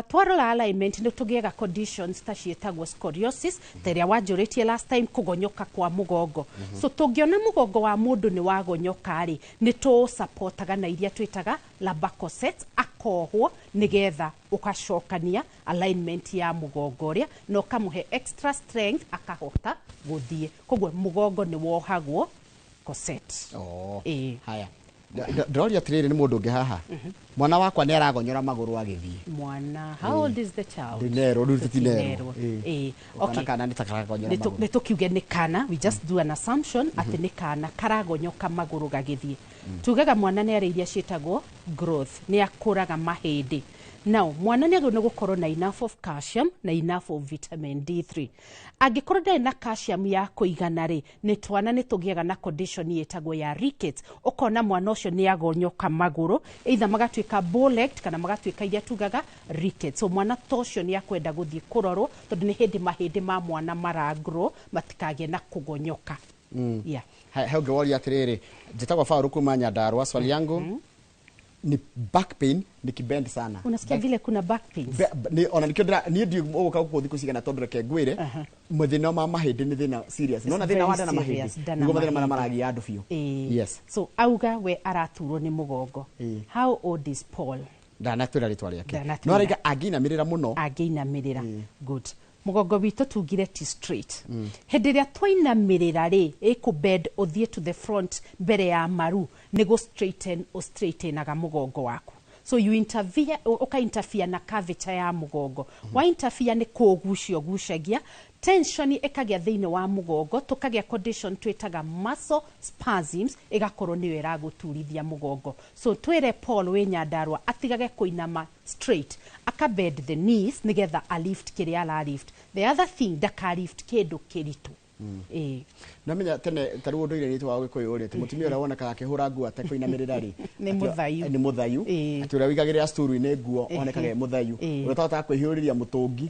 Twarora alignment nĩ tũgĩaga conditions ta ciĩtagwo scoliosis, ta ĩrĩa wanjũrĩtie last time, kũgonyoka kwa mũgongo. So tũngĩona mũgongo wa mũndũ nĩ wagonyoka rĩ, nĩ tũũsupportaga na iria twĩtaga lumbar corsets, akohwo nĩgetha ũgacokania alignment ya mũgongo ũrĩa na ũkamũhe extra strength akahota gũthiĩ. Koguo mũgongo nĩ wohagwo corset. Oh. Ĩĩ. Haya, ndĩroria atĩrĩrĩ, nĩ mũndũ ũngĩ haha. Mwana wakwa nĩ aragonyora magũrũ agĩthiĩ. Mwana, how old is the child? Ndĩnerwo, rĩu tũtinerwo. Tũtinerwo. Ĩĩ. Ĩĩ. Kana Okay. kana nĩ ta karagonyora magũrũ. Nĩ tũkiuge nĩ kana, we just do an assumption atĩ nĩ kana karagonyoka magũrũ gagĩthiĩ. Tugaga mwana nĩ arĩ iria ciĩtagwo growth, nĩ akũraga mahĩndĩ. Now mwana nĩ agĩrĩirwo nĩ gũkorwo na enough of calcium na enough of vitamin D3. Angĩkorwo ndarĩ na calcium ya kũigana rĩ, nĩ twana nĩ tũgĩaga na condition ĩtagwo ya rickets. Ũkona mwana ũcio nĩ agonyoka magũrũ, either magatuĩka bow legged kana magatuĩka iria tugaga rickets. So mwana ta ũcio nĩ akwenda gũthiĩ kũrorwo, tondũ nĩ hĩndĩ mahĩndĩ ma mwana maragrow, matikagĩe na kũgonyoka. Yeah. He ũngĩ woria atĩrĩrĩ, njĩtagwo Faulu kuma Nyandarua, swali yangu ni back pain nikibend sana. Unasikia vile kuna back pains. Ona nikio ndĩra niĩ ndiũ ũgũka gũkũ thikũ cigana, tondũ reke ngwĩre, mathĩna ma mahĩndĩ nĩ thĩna serious. Nona thĩna wa nda na very mahĩndĩ serious, nda na nĩguo mathĩna marĩa mahĩndĩ. maragia andũ biũ. Ĩĩ. Yes. So auga we araturwo nĩ mũgongo. Ĩĩ. How old is Paul? Ndanatwĩra rĩtwa rĩake. Ndanatwĩra. No araiga angĩinamĩrĩra mũno. Angĩinamĩrĩra. Good. Mũgongo witũ tugire ti straight. Hĩndĩ ĩrĩa twainamĩrĩra rĩ, ĩkũ bend ũthiĩ to the front mbere ya maru, nĩ gũ straighten ũ straighten-aga mũgongo waku. So you interfere, ũka interfere na curvature ya mũgongo. Wa interfere nĩ kũũgucia ũgucagia, tension ĩkagĩa thĩinĩ wa mũgongo, tũkagĩa condition twĩtaga muscle spasms, ĩgakorwo nĩyo ĩragũturithia mũgongo. So twĩre Paul wĩ Nyandarua atigage kũinama straight, aka bend the knees nĩgetha a lift kĩrĩa ara lift. The other thing, ndaka lift kĩndũ kĩritũ. Ĩĩ. Namenya tene ta rĩu ũndũire witũ wa Gĩkũyũ rĩ, atĩ mũtumia ũrĩa wonekaga akĩhũra nguo atekũinamĩrĩra rĩ, Nĩ mũthayu. Nĩ mũthayu. Ĩĩ. Atĩ ũrĩa ũigagĩrĩra sturu-inĩ nguo onekaga e mũthayu. Ĩĩ. Ũrĩa ũtahotaga kwĩhiũrĩria mũtũngi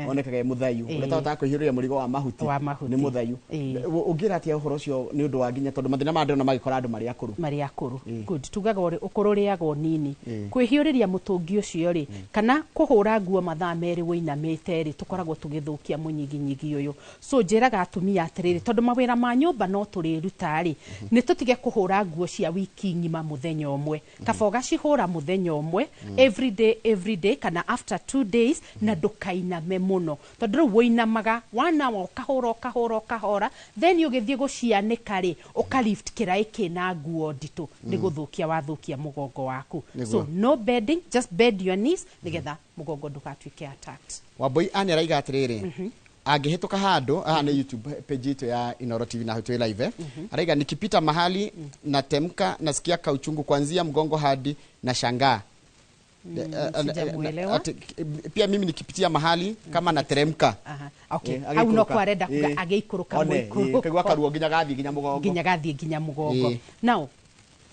onekaga e mũthayu. Ĩĩ. Ũrĩa ũtahotaga kwĩhiũrĩria mũrigo wa mahuti Wa mahuti. nĩ mũthayu. Ĩĩ. Ũngĩra atĩa ũhoro ũcio nĩ ũndũ wa nginya tondũ mathĩna maya ndĩrona magĩkora andũ marĩ akũrũ? Marĩ akũrũ. Ĩĩ. Good. Tugaga ũkũrũ ũrĩagwo nini. Ĩĩ. Kwĩhiũrĩria mũtũngi ũcio rĩ, kana kũhũra nguo mathaa merĩ wũinamĩte rĩ, tũkoragwo tũgĩthũkia mũnyiginyigi ũyũ. So njĩraga atumia atĩrĩrĩ, tondũ mawĩra ma nyũmba no tũrĩruta rĩ, nĩ tũtige kũhũra nguo cia wiki ng'ima mũthenya ũmwe. Kaba ũgacihũra mũthenya ũmwe, every day, every day, kana after 2 days, na ndũkainame mũno. Tondũ rĩu wũinamaga one hour, ũkahũra, ũkahũra, ũkahũra, then ũgĩthiĩ gũcianĩka rĩ, ũka lift kĩraĩ kĩna nguo nditũ, nĩ gũthũkia wathũkia mũgongo waku. Nĩguo. So no bending, just bend your knees nĩgetha mũgongo ndũgatuĩke attacked. Wambui Anne araiga atĩrĩrĩ, angĩhĩtũka handũ haha nĩ YouTube page itũ ya Inoro TV na twĩ live, araiga nikipita mahali natemka, nasikia kauchungu kuanzia mgongo hadi na shangaa. Sijamuelewa. Pia mimi nikipitia mahali kama nateremka. Aha. Okay. Eh, Hau no agĩikũrũka. kwarenda kuga Eh. agĩikũrũka One, mũikũrũko. eh, kaigua karuo nginya gathiĩ nginya mũgongo. Nginya gathiĩ nginya mũgongo. Eh. Now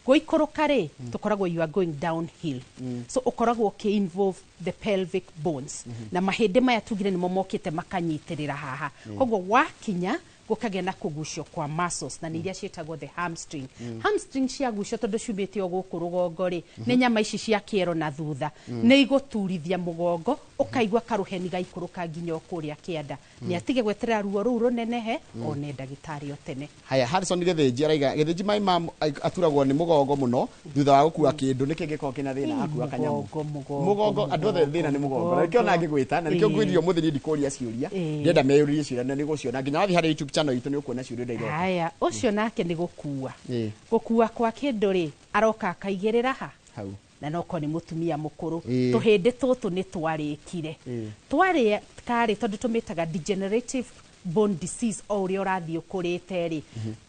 gũikũrũka rĩ, tũkoragwo you are going downhill. So ũkoragwo ũkĩ involve the pelvic bones. Na mahĩndĩ maya tugire nĩmo mokĩte makanyitĩrĩra haha. Koguo wakinya gũkagĩa na kũgucio kwa muscles, na nĩ iria ciĩtagwo the hamstring. Hamstring ciagucio tondũ ciumĩte o gũkũ rũgongo rĩ, nĩ nyama ici cia kĩero na thutha, nĩ igũturithia mũgongo, ũkaigua karũheni gaikũrũka nginya o kũrĩa kĩanda. Nĩ atige gweterera ruo rũu rũnenehe, one ndagĩtarĩ o tene. Haya, Harrison Gĩthĩnji araiga Gĩthĩnji mai ma aturagwo nĩ mũgongo mũno thutha wa gũkua kĩndũ, nĩkĩ gĩkoragwo kĩna thĩna akua kanyamũ? Mũgongo, mũgongo, Mũgongo, andũ othe thĩna nĩ mũgongo. Na nĩkĩo mũgongo. ona ngĩgwĩta, na nĩkĩo Ĩĩ. ngwĩrire ũmũthĩ niĩ ndikũria ciũria. Ĩĩ. Ndĩrenda meyũrie ciũria na nĩgũciona nginya wathiĩ harĩ YouTube channel itũ nĩ ũkuona ciũria iria iroka. Haya, ũcio nake nĩ gũkua. Ĩĩ. Gũkua kwa kĩndũ rĩ, aroka akaigĩrĩra ha? Hau. Na no korwo nĩ mũtumia mũkũrũ. Ĩĩ. Tũhĩndĩ tũtũ nĩ twarĩkire. Ĩĩ. Twarĩka rĩ, tondũ tũmĩtaga degenerative bone disease o ũrĩa ũrathiĩ ũkũrĩte rĩ,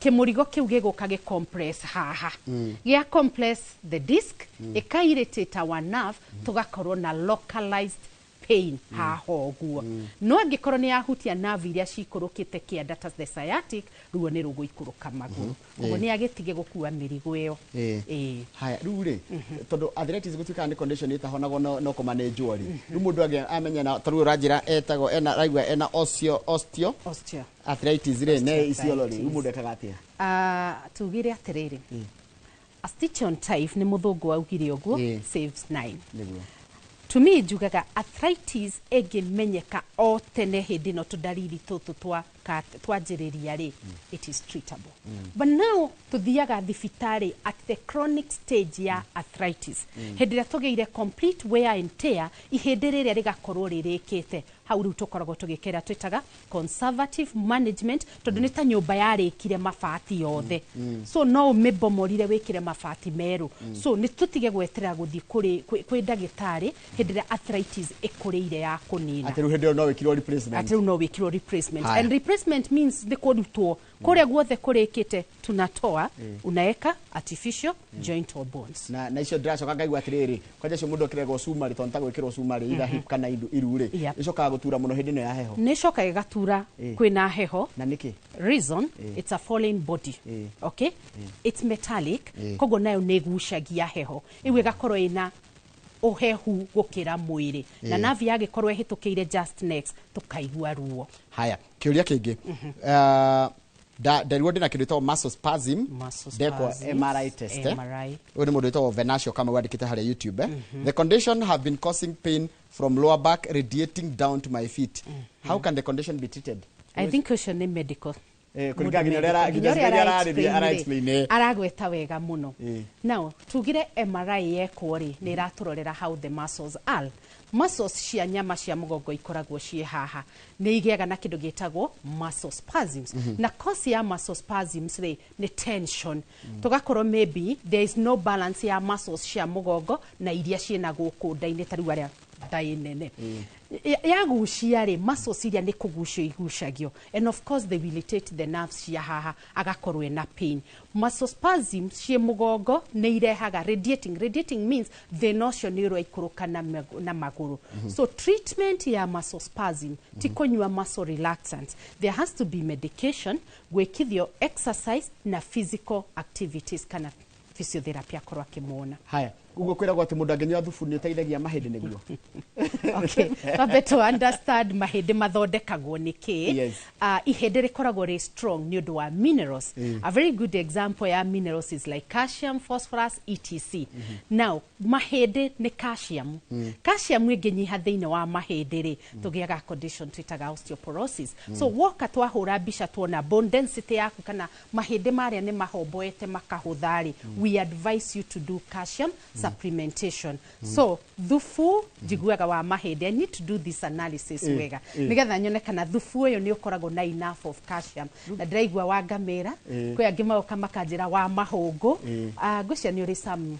kĩmũrigo kĩu gĩgũka gĩ compress haha. Gĩa compress the disc, ĩka irritate our nerve, tũgakorwo na localized pain haha ũguo. No angĩkorwo nĩ yahutia nerve iria cikũrũkĩte kĩanda ta the sciatic, ruo nĩ rũgũikũrũka magũrũ. Koguo nĩ agĩtige gũkua mĩrigo ĩyo. Ĩĩ. Ĩĩ. Haya, rĩu rĩ, tondũ arthritis gũtuĩkaga nĩ condition ĩtahonagwo no kũmanĩnjwo rĩ, rĩu mũndũ amenya na ta rĩu ũranjĩra etagwo ena raigua ena osteo Osteo. arthritis rĩ, ne Isiolo rĩ, rĩu Osteoarthritis. mũndũ ekaga atĩa? Tugire atĩrĩrĩ, a stitch on time, nĩ mũthũngũ augire ũguo, Ĩĩ. saves 9. Nĩguo. To me njugaga arthritis ĩngĩmenyeka o tene hĩndĩ ĩno tũndariri tũtũ twanjĩrĩria rĩ, it is treatable. But now tũthiaga thibitarĩ at the chronic stage ya arthritis. Hĩndĩ ĩrĩa tũgĩire complete wear and tear, ihĩndĩ rĩrĩa rĩgakorwo rĩrĩkĩte. Hau rĩu tũkoragwo tũgĩkĩra twĩtaga conservative management, tondũ nĩ ta nyũmba yarĩkire mabati yothe, so no ũmĩbomorire wĩkĩre mabati merũ. So nĩ tũtige gweterera gũthiĩ kũrĩ kwĩ ndagĩtarĩ hĩndĩ ĩrĩa arthritis ĩkũrĩire ya kũnina. Atĩ rĩu hĩndĩ ĩyo no wĩkirwo replacement. Atĩ rĩu no wĩkĩrwo replacement. Haya. And replacement means nĩ kũrutwo kũrĩa guothe kũrĩkĩte, tunatoa, unaeka artificial joint or bones. Na icio ndĩracoka ngaigua atĩrĩrĩ, kwanja icio mũndũ ekĩragwo cumarĩ, tondũ nĩ ta gwĩkĩrwo cumarĩ either hip kana iru rĩ, ĩcokaga gũtura mũno hĩndĩ ĩno ya heho. Nĩ ĩcokaga ĩgatura kwĩna heho. Na nĩkĩ? Reason, it's a foreign body. Okay, it's metallic. Koguo nayo nĩ ĩgucagia heho, ĩu ĩgakorwo ĩna ũhehu gũkĩra mwĩrĩ, na nerve yagĩkorwo ĩhĩtũkĩire just next, tũkaigua ruo. Haya, kĩũria kĩngĩ. Nderirwo ndĩna kĩndũ gĩtagwo muscle spasm. Muscle ndekwo spasms, MRI test, eh? MRI. Ũyũ nĩ mũndũ wĩtagwo Venatio Kamau wandĩkĩte harĩa YouTube, eh? The condition have been causing pain from lower back radiating down to my feet. How can the condition be treated? I think ũcio nĩ medical. Kũringana nginya ũrĩa Nginya nginya ũrĩa ũrĩa ara-explain ara rĩ, explain, eh. aragweta wega mũno. Now tugire MRI yekwo rĩ, nĩ ĩratũrorera how the muscles are. Muscles cia nyama cia mũgongo ikoragwo ciĩ haha, nĩ igĩaga na kĩndũ gĩtagwo muscle spasms. Na cause ya muscle spasms rĩ, nĩ tension. Tũgakorwo maybe there is no balance ya muscles cia mũgongo na iria ciĩna gũkũ nda-inĩ, ta rĩu arĩa nda ĩ nene yagucia rĩ, muscles iria nĩ kũgucio igucagio, and of course they will irritate the nerves cia haha, agakorwo ena pain. Muscle spasm ciĩ mũgongo nĩ irehaga radiating. Radiating means thĩna ũcio nĩ ũraikũrũka na magũrũ. So treatment ya muscle spasm ti kũnyua muscle relaxants. There has to be medication, gwĩkithio exercise na physical activities kana physiotherapy akorwo akĩmwona. Haya, ũguo kwĩragwo atĩ mũndũ angĩnyua thubu nĩ ũteithagia mahĩndĩ, nĩguo? Okay, twambe to understand mahĩndĩ mathondekagwo nĩ kĩ. Ihĩndĩ rĩkoragwo rĩ strong nĩ ũndũ wa minerals. A very good example ya minerals is like calcium, phosphorus, etc. Now mahĩndĩ nĩ calcium. Calcium ĩngĩnyiha thĩinĩ wa mahĩndĩ rĩ, tũgĩaga condition twĩtaga osteoporosis. So woka twahũra mbica tuona bone density yaku kana mahĩndĩ marĩa nĩ mahomboete makahũtha rĩ, we advise you to do calcium supplementation. So thubu njiguaga wa mahĩndĩ, I need to do this analysis wega nĩgetha nyone kana thubu ũyũ nĩ ũkoragwo na enough of calcium. Na ndĩraigua wa ngamĩra, kwĩ angĩ magoka makanjĩra wa mahũngũ. Ah, ngwĩciria nĩ ũrĩ some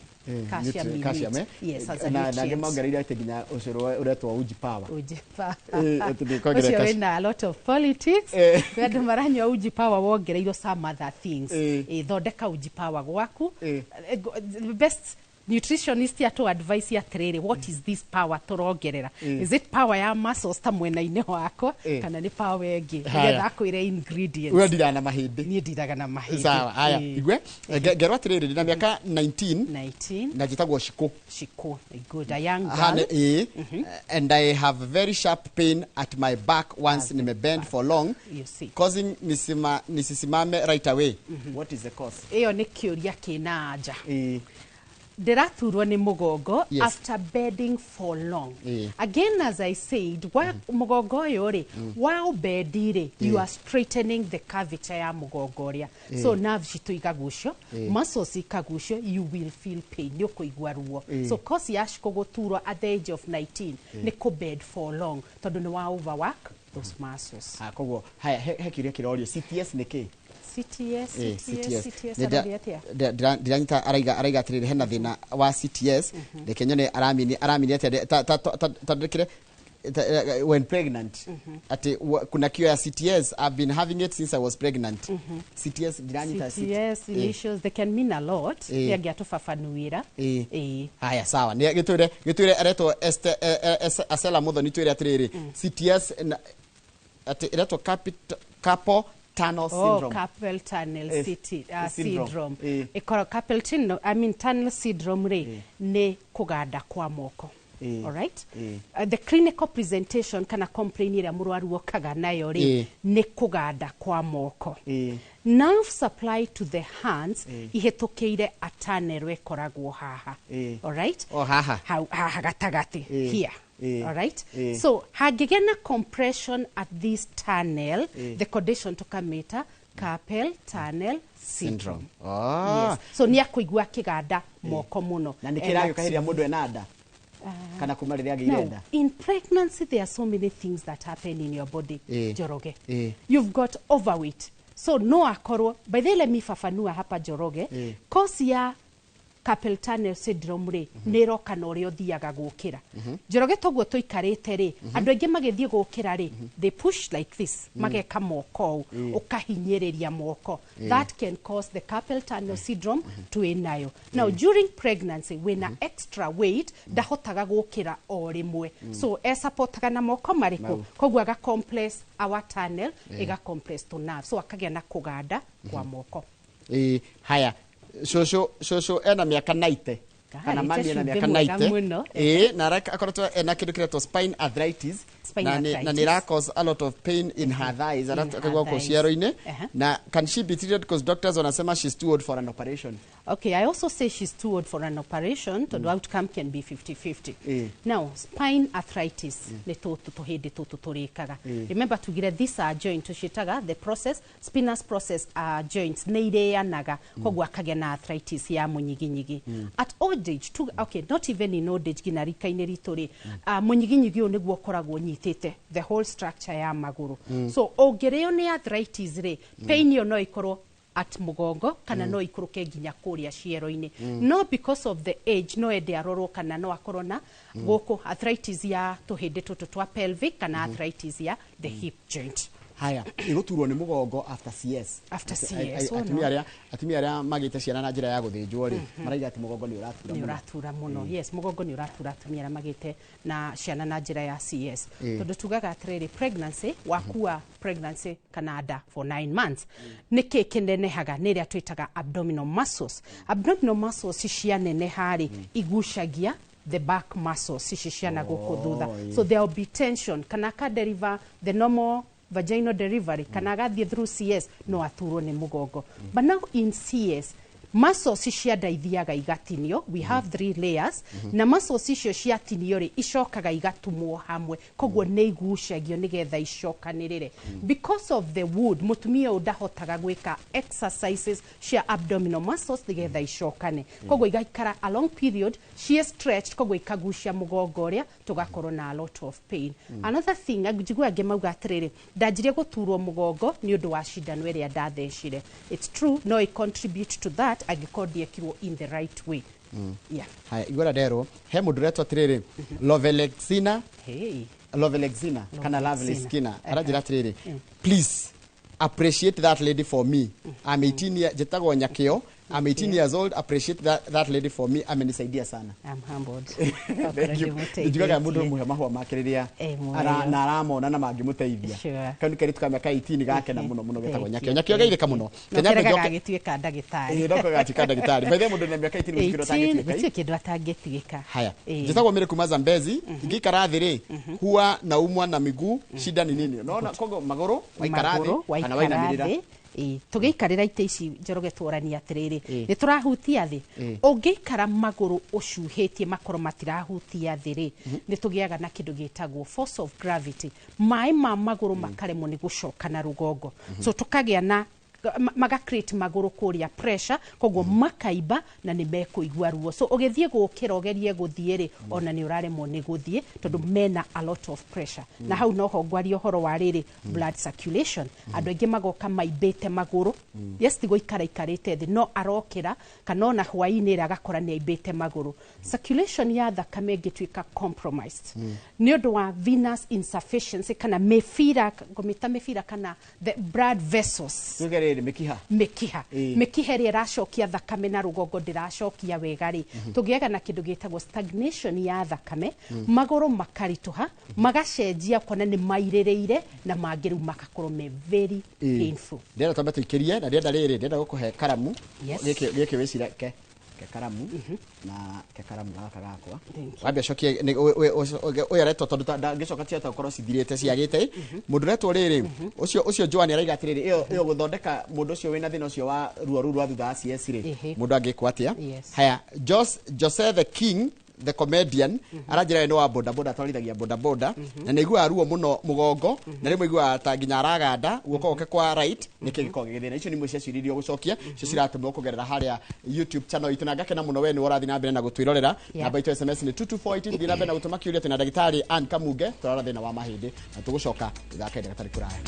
calcium in calcium, it. Eh? Yes, as a Na angĩ nutrient. mongereire atĩ nginya ũcũrũ ũretwo uji power. Uji power. Atĩ nĩ kwongerera Ũcio calcium. wĩna a lot of politics. Kwĩ andũ maranyua uji power wongereirwo some other things. Thondeka uji power gwaku. The best nutritionist atu advice atĩrĩrĩ, what is this power tũrongerera? Is it power ya muscles ta mwena-inĩ wakwa, kana nĩ power ĩngĩ? Haya. Nĩgetha akwĩre ingredients. We ndiraga na mahĩndĩ. Niĩ ndiraga na mahĩndĩ. Sawa, haya, igue ngerwo atĩrĩrĩ, ndĩna mĩaka 19 19. Na njĩtagwo Shiko. Shiko, good, a young Hane, girl. And I have very sharp pain at my back once At the nimebend back. for long, You see. causing nisisimame right away. What is the cause? Ĩyo nĩ kĩũria kĩna anja. Ndĩraturwo nĩ mũgongo after bedding for long. Again, as I said, wa mũgongo ũyũ rĩ, wa ũbendi rĩ, you are straightening the curvature ya mũgongo ũrĩa, so nerves citũ ikagucio, muscles ikagucio, you will feel pain, nĩ ũkũigua ruo. So cause ya Shiko gũturwo at the age of 19 nĩ kũ bed for long, tondũ nĩ wa overwork those muscles. Ah, koguo haya, he kĩũria kĩrorio, CTS nĩ kĩ? CTS? CTS, CTS. Nĩ aroria atĩa? Ndiranyita araiga atĩrĩrĩ, hena thĩna wa CTS. Reke nyone aramini atĩa. Ta ndĩkĩre when pregnant, ati kuna cure ya CTS? I've been having it since I was pregnant. CTS ndiranyita. CTS initials, they can mean a lot. Nĩ angĩatũbabanuĩra. Haya, sawa, nĩ gĩtwĩre aretwo Asela Muthoni, twĩre atĩrĩrĩ, CTS atĩ ĩretwo carpal tunnel Oh, syndrome. Carpal tunnel city, syndrome. syndrome. Ĩkoragwo carpal tunnel, I mean tunnel syndrome rĩ, nĩ kũganda kwa moko. Alright? The clinical presentation kana complaint ĩrĩa mũrwaru okaga nayo rĩ, nĩ kũganda kwa moko. Nerve supply to the hands ihĩtũkĩire a tunnel ĩkoragwo haha. Alright? O haha. Hau haha gatagatĩ, here. Alright? So hangĩgĩa na compression at this tunnel, the condition tũkamĩta carpal tunnel syndrome. Ah. Yes. So nĩ akũigua akĩganda moko mũno. Na nĩ kĩragĩũka hĩndĩ ĩrĩa mũndũ ena nda. Kana kuma rĩrĩa agĩire nda. Now, in pregnancy, there are so many things that happen in your body, Njoroge. You've got overweight. So no akorwo, by the way, let me fafanua hapa, Njoroge. Cause ya carpal tunnel syndrome rĩ, nĩ ĩroka na ũrĩa ũthiaga gũkĩra. Njoroge, toguo tũikarĩte rĩ, andũ aingĩ magĩthiĩ gũkĩra rĩ, they push like this, mageka moko ũũ, ũkahinyĩrĩria moko. That can cause the carpal tunnel syndrome twĩ nayo. Now, during pregnancy, wĩna extra weight, ndahotaga gũkĩra o rĩmwe. So esupportaga na moko marĩkũ? Mau. Koguo aga compress our tunnel, ĩga compress to nerve. So akagĩa na kũganda kwa moko. Ĩĩ, haya, cũcũ ena mĩaka 90 kana mami ena Karĩte mĩaka cumbĩ mwega 90. mũno. Ĩĩ, na akoretwo ena kĩndũ kĩretwo spine arthritis. Spine Na nĩ arthritis. ĩra cause a lot of pain in her thighs. In her Arakagwa kũ thighs. ciero-inĩ. Na can she be treated, because doctors wanasema she's too old for an operation? Okay, I also say she's too old for an operation, tondũ outcome can be 50-50. Now, spine arthritis nĩ tũtũ tũhĩndĩ tũtũ tũrĩkaga. Remember tugire these are joint, tũciĩtaga the process, spinous process are joints, nĩ irĩanaga, koguo akagĩa na arthritis ya mũnyiginyigi. At old age, okay, not even in old age, nginya rika-inĩ ritũ rĩ, mũnyiginyigi ũyũ nĩguo ũkoragwo ũnyitĩte the whole structure ya magũrũ. So ũngĩrĩo nĩ arthritis rĩ, pain ĩyo no ĩkorwo at mũgongo kana no ikũrũke nginya kũrĩa ciero-inĩ. No because of the age, no ende arorwo kana no akorwo na gũkũ arthritis ya tũhĩndĩ tũtũ twa pelvic kana arthritis ya the hip joint. Haya, ĩgũturwo nĩ mũgongo after CS. After Atĩ- CS, oh, atumia no. arĩa atumia arĩa magĩte ciana na njĩra ya gũthĩnjwo rĩ, maraiga atĩ mũgongo nĩ ũratura Nĩ mũno. ũratura mũno, yes, mũgongo nĩ ũratura atumia arĩa magĩte na ciana na njĩra ya CS. Tondũ tugaga atĩrĩrĩ, pregnancy wakua, pregnancy kana nda for 9 months, nĩ kĩ kĩnenehaga? Nĩ ĩrĩa twĩtaga abdominal muscles. Abdominal muscles cianeneha rĩ, igucagia the back muscles ici ciana gũkũ thutha. So there will be tension, kana aka deliver the normal vaginal delivery kana agathiĩ through CS, no aturwo nĩ mũgongo. But now in CS, muscles cia nda ithiaga igatinio. We have three layers, na muscles icio ciatinio rĩ, icokaga igatumwo hamwe, koguo nĩ igucagio nĩgetha icokanĩrĩre. Because of the wound, mũtumia ũyũ ndahotaga gwĩka exercises cia abdominal muscles nĩgetha icokane, koguo igaikara a long period ciĩ stretched, koguo ikagucia mũgongo ũrĩa tũgakorwo na a lot of pain. Another thing, njigua angĩ mauga atĩrĩrĩ, ndanjirie gũturwo mũgongo nĩ ũndũ wa cindano ĩrĩa ndathecire. It's true, no it contribute to that angĩkorwo ndiekirwo in the right way, yeah. Haya, igora nderwo he mũndũ ũretwo atĩrĩrĩ Lovelexina. Hey. Lovelexina kana Lovelexina. Lovelexina aranjĩra atĩrĩrĩ, "Please appreciate that lady for me. I'm 18 year, njĩtagwo Nyakĩo, I'm 18 years old. Appreciate that lady for me, amenisaidia sana." I'm humbled. Thank you. Njugaga mũndũ mũhe mahũa make rĩrĩa Eh, mũheo. na aramona na mangĩmũteithia. Kau nĩ kairĩtu ka mĩaka 18 gakena mũno mũno, getagwo Nyakĩo. Nyakĩo, geithĩka mũno. No Kenya kĩrega njoke. gagĩtuĩka ndagĩtarĩ. Ĩĩ, no gagatuĩka ndagĩtarĩ. By the way, mũndũ na mĩaka 18 gũtirĩ kĩndũ 18 atangĩtuĩka. Gũtirĩ kĩndũ atangĩtuĩka. Haya, njĩtagwo Mary kuma Zambezi. Ingĩikara thĩ rĩ, huwa naumwa na miguu, shida ni nini? Unaona, kogo magũrũ waikara thĩ Magũrũ kana waikara wainamĩrĩra. thĩ. Ĩĩ, tũgĩikarĩra itĩ ici, Njoroge, tũrania atĩrĩrĩ, nĩ tũrahutia thĩ. Ũngĩikara magũrũ ũcuhĩtie makorwo matirahutia thĩ rĩ, nĩ tũgĩaga na kĩndũ gĩtagwo force of gravity, maĩ ma magũrũ makaremwo nĩ gũcoka na rũgongo, so tũkagĩa na maga create magũrũ kũrĩa pressure, koguo makaimba na nĩ mekũigua ruo. So ũgĩthiĩ gũkĩra, ũgerie gũthiĩ rĩ, ona nĩ ũraremwo nĩ gũthiĩ tondũ mena a lot of pressure. Na hau noho ngwaria ũhoro wa rĩrĩ, blood circulation. Andũ aingĩ magoka maimbĩte magũrũ. Yes, ti gũikara ikarĩte thĩ, no arokĩra kana ona hwaĩ-inĩ rĩ, agakora nĩ aimbĩte magũrũ. Circulation ya thakame ĩngĩtuĩka compromised nĩ ũndũ wa venous insufficiency kana mĩbira, ngũmĩta mĩbira kana the blood vessels. Tuge rĩrĩ, mĩkiha. Mĩkiha. Mĩkiha ĩrĩa ĩracokia thakame na rũgongo ndĩracokia wega rĩ, tũgĩaga na kĩndũ gĩtagwo stagnation ya thakame, magũrũ makaritũha, magacenjia kuona nĩ mairĩrĩire na mangĩ rĩu makakorwo me very painful. Ndĩrenda twambe tũikĩrie na ndĩrenda rĩrĩ, ndĩrenda gũkũhe karamu. Yes. Gĩkĩ wĩcire ke karamu na ke karamu gaka gakwa. Thank you. Wambe ũcokie ũyũ aretwo, tondũ ndangĩcoka cia gũkorwo cithirĩte ciagĩte. Mũndũ ũretwo rĩrĩ, ũcio Joan araiga atĩrĩrĩ, ĩyo gũthondeka mũndũ ũcio wĩna thĩna ũcio wa ruo rũu rwa thutha wa CS rĩ, mũndũ angĩkwo atĩa? Yes. Haya, Jose the King, The Comedian aranjĩra we nĩ wa bodaboda, atwarithagia bodaboda na nĩ aiguaga ruo mũno mũgongo na rĩmwe aiguaga ta nginya araganda guoko gwake kwa right. Nĩkĩ gĩkoragwo gĩgĩthĩna? Icio nĩ imwe cia ciũria iria ũgũcokia, icio ciratũmwo kũgerera harĩa YouTube channel itũ, na ngakena mũno we nĩ ũrathiĩ na mbere na gũtwĩrorera. Namba itũ SMS nĩ 22480. Thiĩ na mbere na gũtũma kĩũria. Twĩna ndagĩtarĩ Ann Kamunge, tũrarora thĩna wa mahĩndĩ na tũgũcoka thutha kahinda gatarĩ kũraya.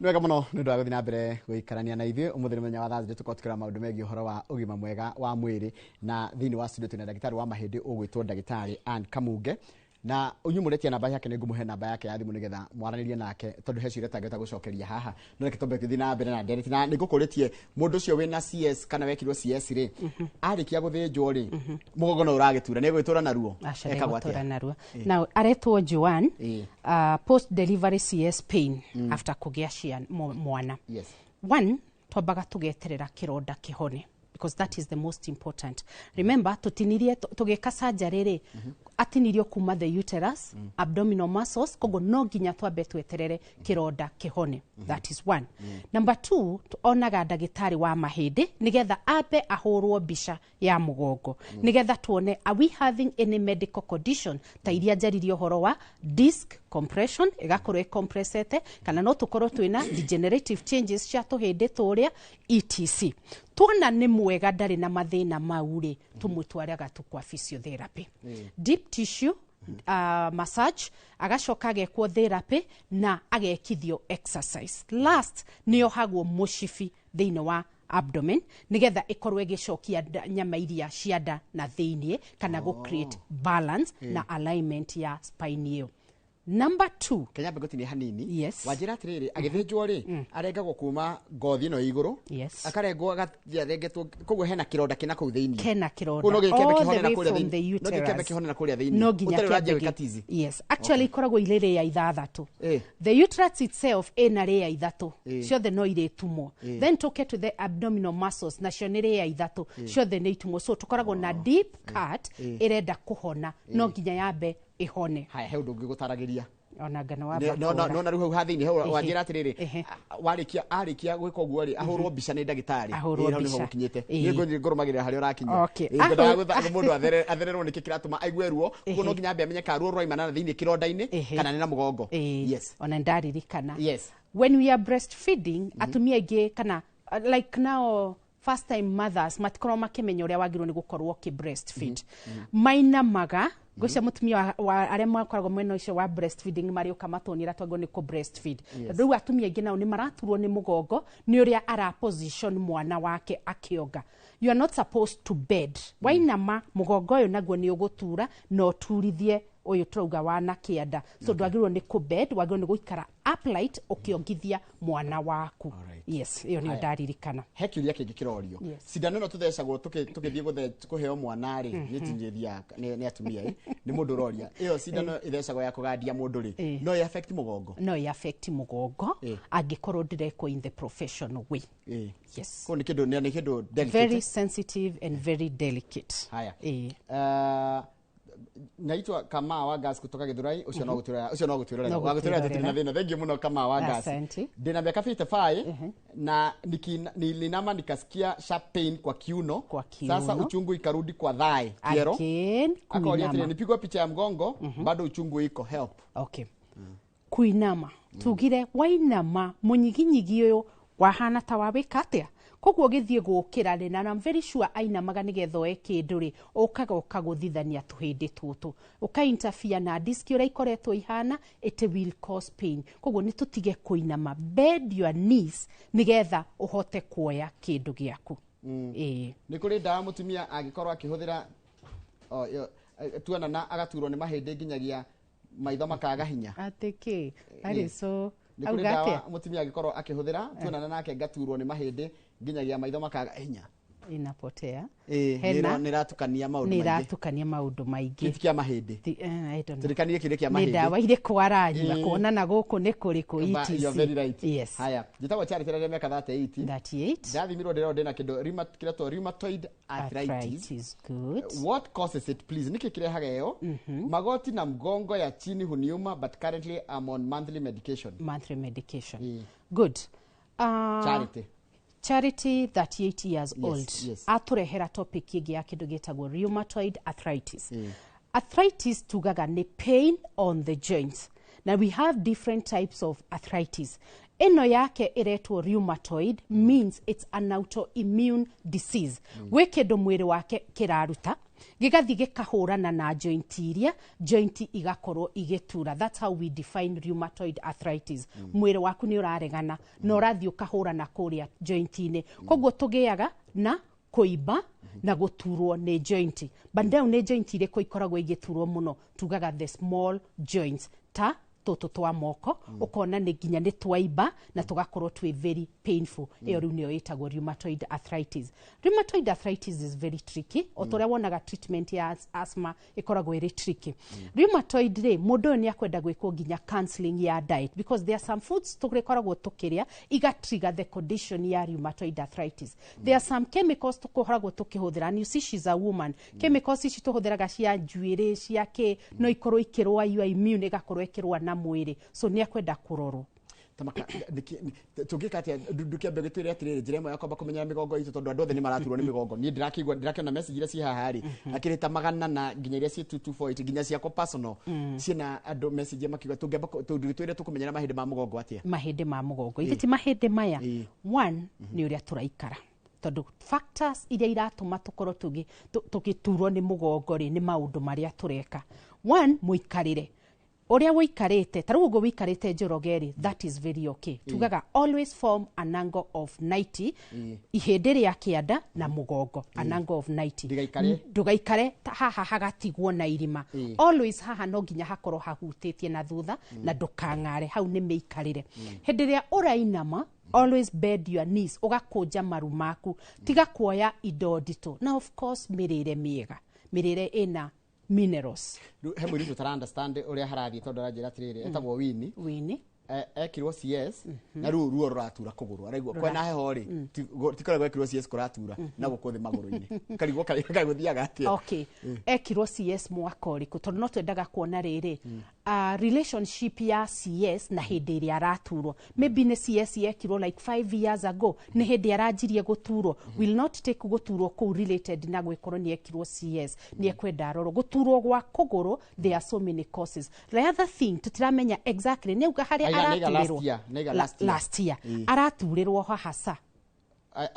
Nĩ wega mũno nĩ ũndũ wa gũthiĩ na mbere gũikarania na ithuĩ. Ũmũthĩ nĩ mũthenya wa Thursday, tũkorwo tũkĩrora maũndũ megiĩ ũhoro wa ũgima mwega wa mwĩrĩ, na thĩinĩ wa studio twĩna ndagĩtarĩ wa mahĩndĩ ũgwĩtwo ndagĩtarĩ Ann Kamunge, na inyuĩ mũretia namba yake, nĩ ngũmũhe namba yake ya thimũ nĩgetha mwaranĩrie nake, tondũ he ciũria tangĩhota gũcokeria haha. No reke twambe tũthiĩ na mbere na ndereti, na nĩ ngũkũrĩtie mũndũ ũcio wĩna CS kana wekirwo CS rĩ, arĩkia gũthĩnjwo rĩ, mũgongo no ũragĩtura, nĩ egwĩtũra naruo? Aca, Ekagwo ndegũtũra atĩa? Narua. Now aretwo Joan. Post delivery CS pain after kũgĩa mwana. One, twambaga tũgeterera kĩronda kĩhone, because that is the most important. Remember, tũtinirie tũgĩka surgery rĩ, atinirio kuma the uterus, abdominal muscles, koguo no nginya twambe tweterere kĩronda kĩhone. That is one. Number two, onaga ndagĩtarĩ wa mahĩndĩ nĩgetha ambe ahũrwo mbica ya mũgongo nĩgetha tuone are we having any medical condition ta iria njaririe ũhoro wa disc compression, ĩgakorwo ĩcompressete, kana no tũkorwo twĩna degenerative changes cia tũhĩndĩ tũrĩa, etc. Tuona nĩ mwega, ndarĩ na mathĩna mau rĩ, tũmũtwaraga tu kwa physiotherapy, deep tissue massage, agacoka agekwo therapy na agekithio exercise. Last, nĩ ohagwo mũcibi thĩinĩ wa abdomen nigetha ĩkorwo ĩgĩcokia nyama iria cia nda na thĩinĩ kana go create balance na alignment ya spine ĩyo. Number two, Kenya mbegũtinie hanini. Yes. Wanjĩra atĩrĩrĩ, agĩthĩnjwo rĩ, arengagwo kuma ngothi ĩno ya igũrũ, akarengwo, agathiĩ arengetwo, koguo hena kĩronda kĩna kũu thĩinĩ. Kena kĩronda. Koguo no nginya kĩambe All kĩhone the na way kũrĩa from thĩinĩ. the No nginya kĩambe uterus. kĩhone na kũrĩa thĩinĩ. No nginya Ũtarĩ ũranjia kĩambe gwĩka tizi. Yes, actually ikoragwo irĩ rĩa ithathatũ. The uterus itself ĩna rĩa ithatũ, ciothe no irĩtumwo. Then tũke to the abdominal muscles, nacio nĩ rĩa ithatũ, ciothe nĩ itumwo. So tũkoragwo na deep cut ĩrenda kũhona, no nginya yambe ĩhone. Haya, he ũndũ ũngĩ gũtaragĩria. Ona ngano wa No no no, na rĩu hau ha thĩinĩ hau wanjĩra atĩrĩrĩ, Ehe. warĩkia arĩkia gwĩka ũguo rĩ, ahũrwo mbica nĩ ndagĩtarĩ. Ahũrwo Ĩ, hau nĩho mbica. gũkinyĩte. Niĩ ngũthiĩ ngũrũmagĩrĩra harĩa ũrakinya. Okay. Ĩ, ngwendaga mũndũ athererwo nĩkĩ kĩratũma aigue ruo, koguo no nginya ambe amenye kana ruo rwaimana na thĩinĩ kĩronda-inĩ kana nĩ na mũgongo. Yes. Ona ndaririkana, when we are breastfeeding, atumia aingĩ kana like now first time mothers matikorwo makĩmenya ũrĩa wagĩrĩirwo nĩ gũkorwo ũkĩ breastfeed. Mainamaga. Ngwĩcia mũtumia wa arĩa makoragwo mwena ũcio wa breastfeeding marĩũka matũnĩra twagĩrĩirwo nĩ kũ breastfeed. Tondũ rĩu atumia aingĩ nao nĩ maraturwo nĩ mũgongo nĩ ũrĩa ara position mwana wake akĩonga. You are not supposed to bend. Wainama, mũgongo ũyũ naguo nĩ ũgũtura na ũturithie ũyũ tũrauga wa na kĩanda. So ndwagĩrĩirwo nĩ kũ bend, wagĩrĩirwo nĩ gũikara upright ũkĩongithia mwana waku. Yes, ĩyo nĩyo Haya. ndaririkana. He kĩũria kĩngĩ kĩrorio. Cindano ĩno tũthecagwo tũgĩthiĩ kũheo mwana rĩ, nĩ tinjĩthia nĩ atumia ĩ, nĩ mũndũ ũroria, ĩyo cindano ĩthecagwo ya kũgandia mũndũ rĩ, no ĩ affect mũgongo? No ĩ affect mũgongo angĩkorwo ndĩrekwo in the professional way. Yes. Koguo nĩ kĩndũ delicate. Very sensitive and very delicate. Haya. Naitwa Kamaa wa Gas kutoka Githurai, ucio no gutwira, ucio no gutwirorera. No Wa gutwirorera gũtwĩrorera. tutiri na thina. Thank you muno, Kamaa wa Gas. Asante. Ndina miaka 55 na nilinama nikasikia sharp pain kwa kiuno. Kwa kiuno. Sasa uchungu ikarudi kwa thigh, kiero. Again, Akaoria atĩrĩ, kuinama. nipigwa picha ya mgongo, bado uchungu iko, help. Okay, kuinama, tugire wainama mũnyiginyigi ũyũ wahana ta wawĩka atĩa, koguo ũgĩthiĩ gũkĩra rĩ, na I'm very sure ainamaga nĩgetha oe kĩndũ rĩ, ũkaga ũkagũthithania tũhĩndĩ tũtũ, ũka interfere na disk ũrĩa ikoretwo ihana, it will cause pain. Koguo nĩ tũtige kũinama, bend your knees nĩgetha ũhote kuoya kĩndũ gĩaku. Ĩĩ. Nĩ kũrĩ ndawa mũtumia angĩkorwo akĩhũthĩra o, tuonana agaturwo nĩ mahĩndĩ nginyagia maitho makaga hinya? Atĩ kĩ arĩ so Nĩ kũrĩ auga ndawa atĩa? mũtumia angĩkorwo akĩhũthĩra, tuonana nake ngaturwo nĩ mahĩndĩ nginyagia maitho makaga hinya? Inapotea. Ĩĩ, nĩ ĩratukania maũndũ nĩ maingĩ. Ĩratukania maũndũ maingĩ. Kĩti kĩa mahĩndĩ. I don't know. Tũrikanie kĩrĩa kĩa Nĩ mahĩndĩ. ndawa irĩkũ aranyua? Kuona na gũkũ nĩ kũrĩkũ? Ba- ETC. You're very right. Yes. Haya, njĩtagwo Charity rĩrĩa mĩaka 38. 38. Ndathimirwo ndĩrona ndĩna kĩndũ kĩretwo rheumatoid arthritis. Arthritis, good. What causes it, please? Nĩkĩ kĩrehaga ĩyo? Magoti na mgongo ya chini huniuma, but currently I'm on monthly medication. Monthly medication, good. Charity. Charity, 38 years old. Atũrehera topic ĩngĩ ya kĩndũ gĩtagwo rheumatoid arthritis. Arthritis tugaga nĩ pain on the joints. Na we have different types of arthritis. Ĩno yake ĩretwo rheumatoid, means it's an autoimmune disease. Gwĩ kĩndũ mwĩrĩ wake kĩraruta gĩgathiĩ gĩkahũrana na joint, iria joint igakorwo igĩtura. That's how we define rheumatoid arthritis. Mwĩrĩ waku nĩ ũraregana na ũrathiĩ ũkahũrana kũrĩa joint-inĩ, koguo tũgĩaga na kũimba na gũturwo nĩ joint. But now nĩ joint irĩkũ ikoragwo igĩturwo mũno? Tugaga the small joints, ta tũtũ twa moko, ũkona nĩ nginya nĩ twaimba na tũgakorwo twĩ very painful. Ĩyo rĩu nĩyo ĩtagwo rheumatoid arthritis. Rheumatoid arthritis is very tricky, o ta ũrĩa wonaga treatment ya asthma ĩkoragwo ĩrĩ tricky. Rheumatoid rĩ, mũndũ ũyũ nĩ akwenda gwĩkwo nginya counseling ya diet, because there are some foods tũrĩkoragwo tũkĩrĩa iga trigger the condition ya rheumatoid arthritis. There are some chemicals tũkoragwo tũkĩhũthĩra, and you see she's a woman. Chemicals ici tũhũthĩraga cia njuĩrĩ, cia kĩ, no ikorwo ikĩrũa your immune, ĩgakorwo ĩkĩrũa na mwĩrĩ, so nĩ akwenda kũrorwo. Tamaka tũngĩka atĩa? Ndũkĩambe gĩtwĩre atĩrĩrĩ, njĩra ĩmwe ya kwamba kũmenyera mĩgongo itũ, tondũ andũ othe nĩ maraturwo nĩ mĩgongo. Niĩ ndĩrakĩigua, ndĩrakĩona message iria ciĩ haha rĩ, akĩrĩ ta magana na nginya iria ciĩ 2248, nginya ciakwa personal ciĩna andũ message makiuga tũngĩamba tũngĩtwĩre tũkũmenyera mahĩndĩ ma mũgongo atĩa? Mahĩndĩ ma mũgongo, ithe ti mahĩndĩ maya. One nĩ ũrĩa tũraikara, tondũ factors iria iratũma tũkorwo tũgĩturwo nĩ mũgongo rĩ, nĩ maũndũ marĩa tũreka. One, mũikarĩre ũrĩa wĩikarĩte. Ta rĩu ũguo wĩikarĩte, Njoroge rĩ, that is very okay. Tugaga always form an angle of 90, ihĩndĩ rĩa kĩanda na mũgongo, an angle of 90. Ndigaikare. Ndũgaikare haha hagatigwo na irima. Always haha no nginya hakorwo hahutĩtie na thutha na ndũkang'are. Hau nĩ mĩikarĩre. Hĩndĩ ĩrĩa ũrainama, always bend your knees, ũgakũnja maru maku, tiga kuoya indo nditũ. Na of course mĩrĩre mĩega, mĩrĩre ĩna minerals. Rĩu he mũirĩtu ũtara understand ũrĩa harathiĩ, tondũ aranjĩra atĩrĩrĩ, etagwo Winnie. Wini. Ekirwo CS na rĩu ruo rũratura kũgũrũ, araigua kwena heho rĩ, ti kũrĩa gwekirwo CS kũratura na gũkũ thĩ magũrũ-inĩ, karigwo kaĩ gũthiaga atĩa? Okay, ekirwo CS mwaka ũrĩkũ? Tondũ no twendaga kuona rĩrĩ, relationship ya CS na hĩndĩ ĩrĩa araturwo. Maybe nĩ CS yekirwo like 5 years ago, nĩ hĩndĩ aranjirie gũturwo. Will not take gũturwo kũu related na gwĩkorwo nĩ ekirwo CS. Nĩ ekwenda arorwo gũturwo gwa kũgũrũ. There are so many causes. The other thing, tũtiramenya exactly nĩ auga harĩa Aiga last araturĩrwo. year, nĩaiga last year. Last year araturĩrwo haha sa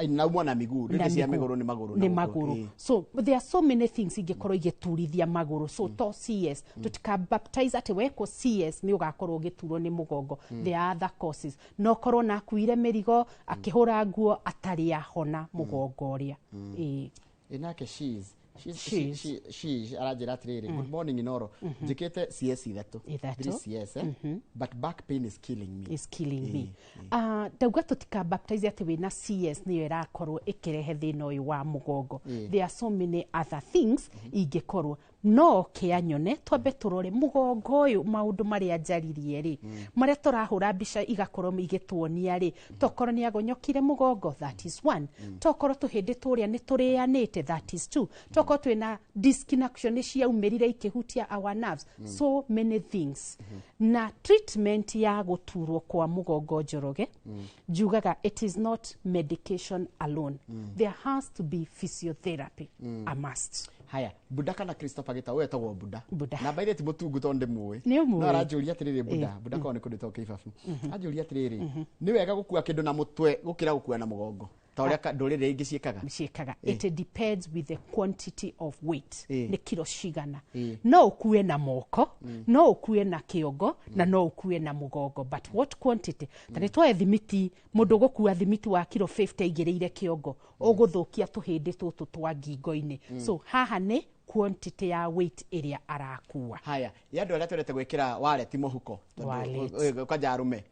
Naumwo na miguu na rĩrĩ cia mĩgũrũ. Mĩgũrũ nĩ magũrũ na Nĩ gũkũ. magũrũ. So there are so many things ingĩkorwo igĩturithia magũrũ. So to CS, tũtikabaptize atĩ wekwo CS nĩ ũgakorwo ũgĩturwo nĩ mũgongo. There are other causes. No korwo na akuire mĩrigo, akĩhũra nguo, atarĩ ahona mũgongo ũrĩa. Ĩĩ. Ĩ nake she's she's She's. She aranjĩra atĩrĩrĩ, "Good morning Inoro, njĩkĩte CS ithatũ." Ithatũ. Three CS, eh? "But back pain is killing me." Is killing me. Ndauga tũtikabaptize atĩ wĩna CS nĩyo ĩrakorwo ĩkĩrehe thĩna ũyũ wa mũgongo. There are so many other things ingĩkorwo. No kĩa nyone twambe tũrore mũgongo ũyũ, maũndũ marĩa njaririe rĩ, marĩa tũrahũra mbica igakorwo igĩtuonia rĩ, tokorwo nĩ agonyokire mũgongo, that is one. Tokorwo tũhĩndĩ tũrĩa nĩ tũrĩanĩte, that is two. Tokorwo twĩna disc nacio nĩ ciaumĩrire ikĩhutia our nerves. So many things. Na treatment ya gũturwo kwa mũgongo, Njoroge, njugaga it is not medication alone. There has to be physiotherapy, a must. Haya, Buda kana Christopher Gitau, wetagwo Buda. Buda. Na baire ti mũtungu tondũ ndĩmũĩ. Nĩ ũmũĩ. No aranjũria atĩrĩrĩ, Buda, Buda korwo nĩ kũndũ to kĩbabu, anjũria atĩrĩrĩ, nĩ wega gũkua kĩndũ na mũtwe gũkĩra gũkua na mũgongo ta ũrĩa ndũrĩrĩ ingĩ ciĩkaga? Ciĩkaga. It depends with the quantity of weight. Nĩ kiro cigana. No ũkue na moko, no ũkue na kĩongo, na no ũkue na mũgongo, but what quantity? Ta nĩ twoe thimiti, mũndũ ũgũkua thimiti wa kiro 50 aigĩrĩire kĩongo, ũgũthũkia tũhĩndĩ tũtũ twa ngingo-inĩ. So haha nĩ Quantity ya weight ĩrĩa arakua. Haya, ya andũ arĩa twendete gwĩkĩra wallet mũhuko. Wallet. Kwanja arũme.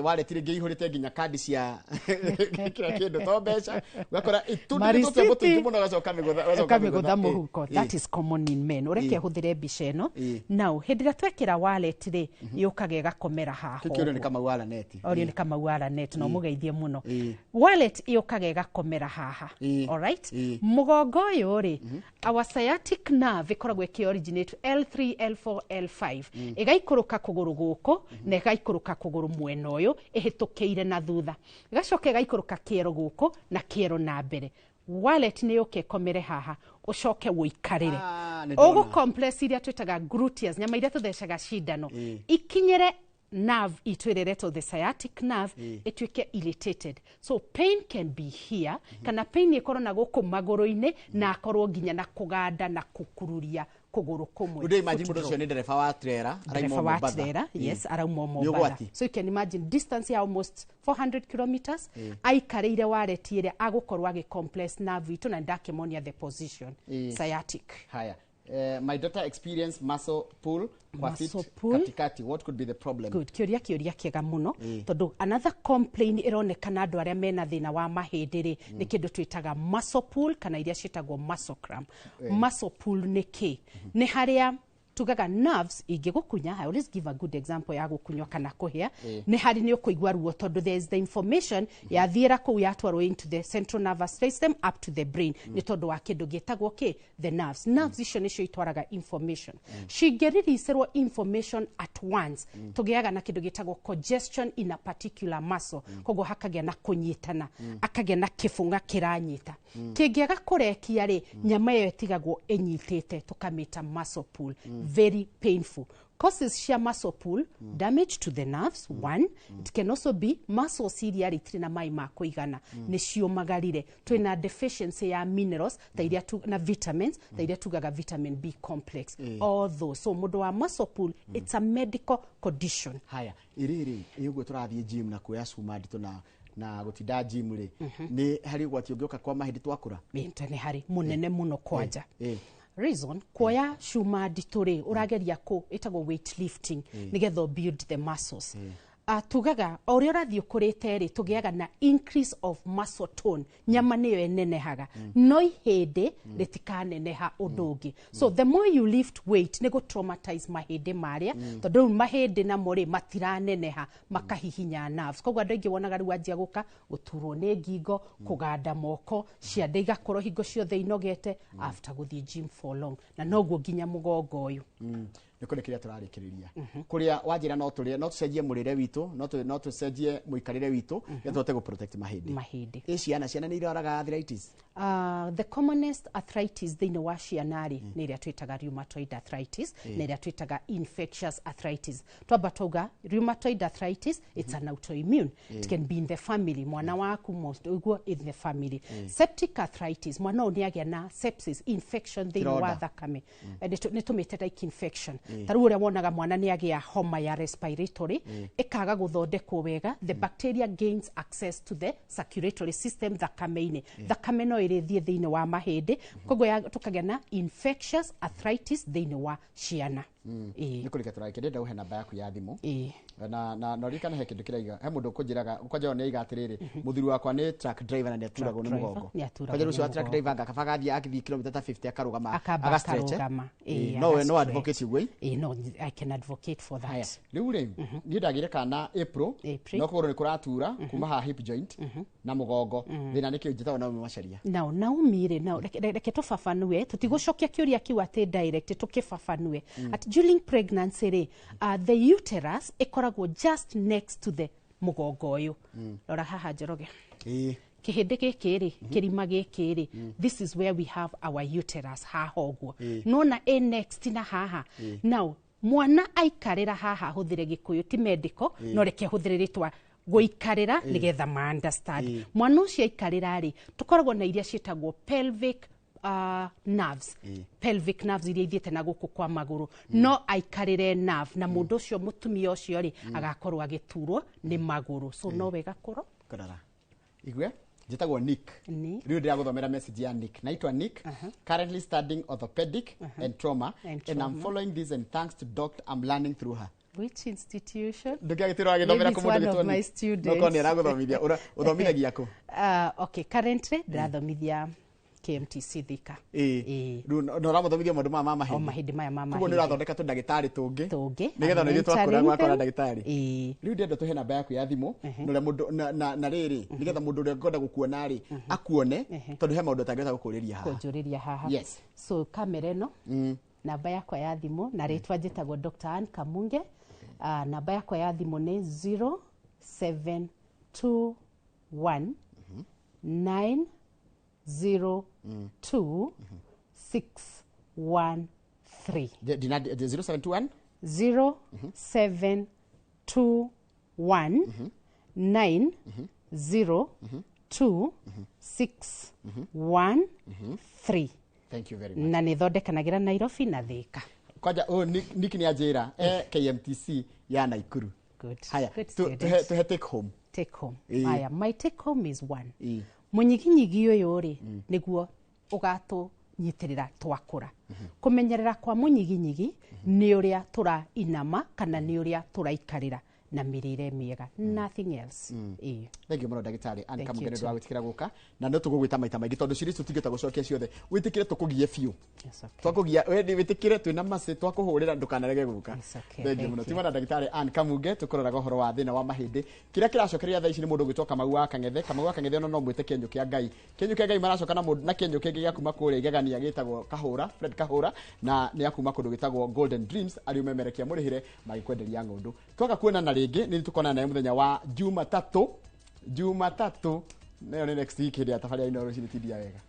Wallet rĩngĩ ihũrĩte nginya kandi cia kĩra kĩndũ to mbeca, ũgakora itũndũ Marisiti. tũtembo tũingĩ mũno, ũgacoka mĩgũtha, ũgacoka. Kamĩgũtha mũhuko. That is common in men. Ũreke hũthĩre mbica ĩno. Now hĩndĩ ĩrĩa twekĩra wallet rĩ, yũkaga ĩgakomera haha. Kĩu kĩũrio nĩ ũguo. Kamau wa Laneti. Orio nĩ Kamau wa Lanet, no mũgeithie mũno. Wallet yũkaga ĩgakomera haha. Alright. Mũgongo ũyũ rĩ, our sciatic nerve ĩkoragwo ĩkĩ originate L3, L4, L5, ĩgaikũrũka kũgũrũ gũkũ na ĩgaikũrũka kũgũrũ mwena ũyũ ĩhĩtũkĩire na thutha, ĩgacoka ĩgaikũrũka kĩero gũkũ na kĩero na mbere. Wallet nĩ yũke ĩkomere haha, ũcoke wũikarĩre. Ah, nĩ ndona. Ũgũ compress iria twĩtaga gluteus, nyama iria tũthecaga cindano, ikinyĩre nerve itũ ĩrĩa ĩretwo the sciatic nerve, ĩtuĩke irritated. So pain can be here, kana pain ĩkorwo na gũkũ magũrũ-inĩ, na akorwo nginya na kũganda na kũkururia kũgũrũ kũmwe. Rĩu imagine Foot mũndũ drop. ũcio nĩ ndereba wa trailer, arauma Ndereba wa Mombatha. trailer, yes, arauma Nĩ Mombatha. ũgwati. So you can imagine distance ya almost 400 kilometers aikarĩire wallet ĩrĩa agũkorwo agĩ compress nerve itũ, na ndakĩmonia the position. Sciatic. Haya. My daughter experienced muscle pull kwa Muscle feet pull. katikati. What could be the problem? Good. Kĩũria kĩega mũno, tondũ another complaint ĩronekana andũ arĩa mena thĩna wa mahĩndĩ rĩ, nĩ kĩndũ twĩtaga muscle pull, kana iria ciĩtagwo muscle cramp. Muscle pull nĩ kĩ? Nĩ harĩa tugaga nerves ingĩgũkunya. I always give a good example ya gũkunywa kana kũhĩa. Nĩ harĩ nĩ ũkũigua ruo, tondũ there is the information yathiĩra kũu, yatwarwo into the central nervous system up to the brain, nĩ tondũ wa kĩndũ gĩtagwo kĩ? The nerves. Nerves icio nĩcio itwaraga information. Cingĩriricerwo information at once, tũgĩaga na kĩndũ gĩtagwo congestion in a particular muscle. Koguo hakagĩa na kũnyitana, akagĩa na kĩbũng'a kĩranyita, kĩngĩaga kũrekia rĩ, nyama ĩyo ĩtigagwo ĩnyitĩte, tũkamĩta muscle pull. Very painful. Causes cia muscle pull: damage to the nerves, one. It can also be muscles iria rĩ itirĩ na maĩ ma kũigana, nĩ ciũmagarire, twĩna deficiency ya minerals ta iria tu, na vitamins ta iria tugaga vitamin B complex, all those. So mũndũ wa muscle pull, it's a medical condition. Haya, ĩrĩrĩ ĩ ũguo tũrathiĩ gym na kuoya cuma nditũ na gũtinda gym rĩ, nĩ harĩ ũgwati ũngĩũka kwa mahĩndĩ twakũra? Ĩta nĩ harĩ mũnene mũno kwanja. Reason, kuoya cuma nditũ rĩ, ũrageria kũ ĩtagwo weight lifting nĩgetha ũ build the muscles. Tugaga o ũrĩa ũrathiĩ ũkũrĩte rĩ, tũgĩaga na increase of muscle tone, nyama nĩyo ĩnenehaga, no ihĩndĩ rĩtikaneneha ũndũ ũngĩ. So the more you lift weight, nĩ gũ traumatize mahĩndĩ marĩa, tondũ rĩu mahĩndĩ namo rĩ matiraneneha, makahihinya nerves. Koguo andũ aingĩ wonaga rĩu anjia gũka gũturwo nĩ ngingo, kũganda moko, ciande igakorwo hingo ciothe inogete after gũthiĩ gym for long, na noguo nginya mũgongo ũyũ. Nĩ kũrĩ kĩrĩa tũrarĩkĩrĩria kũrĩa wanjĩra no tũrĩe, no tũcenjie mũrĩre witũ, no tũcenjie mũikarĩre witũ nĩgetha tũhote gũ protect mahĩndĩ. Mahĩndĩ. Ĩ ciana nĩ irwaraga arthritis? The commonest arthritis thĩinĩ wa ciana rĩ, nĩ ĩrĩa twĩtaga rheumatoid arthritis na ĩrĩa twĩtaga infectious arthritis. Twamba twauga rheumatoid arthritis, it's an autoimmune. It can be in the family, mwana waku most ũguo in the family. Septic arthritis, mwana ũyũ nĩ agĩa na sepsis, infection thĩinĩ wa Kĩronda. thakame. Nĩ tũmĩte like infection. Ta rĩu ũrĩa wonaga mwana nĩ agĩa homa ya respiratory, ĩkaga gũthondekwo wega, the bacteria gains access to the circulatory system, thakame-inĩ, thakame no ĩrĩthiĩ thĩinĩ wa mahĩndĩ, koguo tũkagĩa na infectious arthritis thĩinĩ wa ciana. Ĩĩ. Nĩ kũrĩka tũrarĩkia, ndĩrenda ũhe namba yaku ya thimũ. Ĩĩ. Na ririkana he kĩndũ kĩraiga, he mũndũ ũkũnjĩraga kwanja nĩ aiga atĩrĩrĩ, mũthuri wakwa nĩ truck driver na nĩ aturagwo nĩ Truck driver, mũgongo. nĩ aturagwo Kwanja nĩ rũcio wa truck mũgongo. driver anga kaba gathiĩ akĩthiĩ kilomita ta 50 akarũgama, Akamba aga stretch, eh? akarũgama. Ĩĩ, Ĩĩ, no we aga no stretch. advocate ũguo. Ĩĩ, no I can advocate for Haya, that. rĩu rĩ, niĩ ndagĩire kana April, April. no kũgũrũ nĩ kũratura kuma haha hip joint na mũgongo, thĩna nĩ kĩu? Njĩtagwo Naomi Macharia. Now Naomi rĩ, now reke tũbabanue, tũtigũcokia kĩũria kĩu atĩ direct, tũkĩbabanue at during pregnancy rĩ, the uterus ĩkoragwo just next to the mũgongo ũyũ. Rora haha, Njoroge. Kĩhĩndĩ gĩkĩ rĩ, kĩrima gĩkĩ rĩ, this is where we have our uterus haha ũguo. Nona ĩ next na haha. Now mwana aikarĩra haha, hũthĩre Gĩkũyũ ti medical, no reke hũthĩre rĩtwa gũikarĩra nĩgetha ma understand. Mwana ũcio aikarĩra rĩ, tũkoragwo na iria ciĩtagwo pelvic nerves, pelvic nerves iria ithiĩte na gũkũ kwa magũrũ. No aikarĩre nerve na mũndũ ũcio, mũtumia ũcio rĩ, agakorwo agĩturwo nĩ magũrũ. So no wega kũro Kũrora igue. Njĩtagwo Nick. Nick. Rĩu ndĩragũthomera message ya Nick. Naitwa Nick, currently studying orthopedic and trauma, And and I'm trauma. following this, and thanks to doctor I'm learning through her. Which institution? Ndũngĩagĩtĩrwo agĩthomera Maybe kũ it's mũndũ one of ũgĩtwo my Nick? students. No korwo nĩ aragũthomithia. Ũthomithagia kũ? Okay, currently ndĩrathomithia KMTC Thika. Ĩĩ. Ĩĩ. Rĩu na ũramothomithia maũndũ maya ma O mahĩndĩ. mahĩndĩ maya ma Koguo nĩ mahĩndĩ. ũrathondeka tũndagĩtarĩ tũngĩ. Tũngĩ. Nĩgetha ona I'm ithuĩ twakũra mentoring gwakora them. ndagĩtarĩ. Ĩĩ. Rĩu ndĩrenda tũhe namba yaku ya thimũ na ũrĩa mũndũ na rĩrĩ, nĩgetha mũndũ ũrĩa ũngĩenda gũkuona rĩ, akuone, tondũ he maũndũ atangĩhota gũkũrĩria haha. Kũnjũrĩria haha. Yes. So kamera ĩno, namba yakwa ya thimũ na rĩtwa njĩtagwo Dr. Ann Kamunge. Namba yakwa ya thimũ nĩ 0721 902 613. 0721 0721 902 613. Thank you very much. Na nä thondekanagä Nairobi na Thika. Kwanja ũyũ Nick nĩ anjĩra e KMTC ya Naikuru. Good. Haya, Good student. tuhe take home. Take home. Ĩĩ. Aya, my take home is one. Ĩĩ. Mũnyiginyigi ũyũ rĩ, nĩguo ũgatũnyitĩrĩra twakũra. Kũmenyerera kwa mũnyiginyigi nĩ ũrĩa tũrainama kana nĩ ũrĩa tũraikarĩra na mĩrĩre mĩega, nothing else. Ĩĩ. Thank you mũno, ndagĩtarĩ Ann Thank Kamunge, you nĩ ũndũ too. wa gwĩtĩkĩra gũka, na no tũgũgwĩta maita maingĩ tondũ ciũria icio tũtingĩhota gũcokia ciothe. Wĩtĩkĩre tũkũgie biũ. It's okay. Twakũgia we wĩtĩkĩre twĩna macĩ twakũhũrĩra, ndũkanarege gũka. It's okay, Thank you thank mũno. you. Timana ndagĩtarĩ Ann Kamunge tũkũroraga ũhoro wa thĩna wa mahĩndĩ. Kĩrĩa kĩracokereria thaa ici nĩ mũndũ ũgwĩtwo Kamau wa Kang'ethe. Kamau wa Kang'ethe ona no mwĩte Kĩenyũ kĩa Ngai. Kĩenyũ kĩa Ngai maracoka na mũndũ na kĩenyũ kĩngĩ gĩa kuma kũrĩa igegania gĩtagwo Kahũra, Fred Kahũra, na nĩ akuma kũndũ gĩtagwo Golden Dreams, arĩ ũmemerekia mũrĩhĩre magĩkwenderia ng'ũndũ. Twaga kuonana rĩngĩ nĩ tũkonana naye mũthenya wa Jumatatũ. Jumatatũ nayo nĩ next week, hĩndĩ ya tabarĩra ino rũcinĩ tindia wega.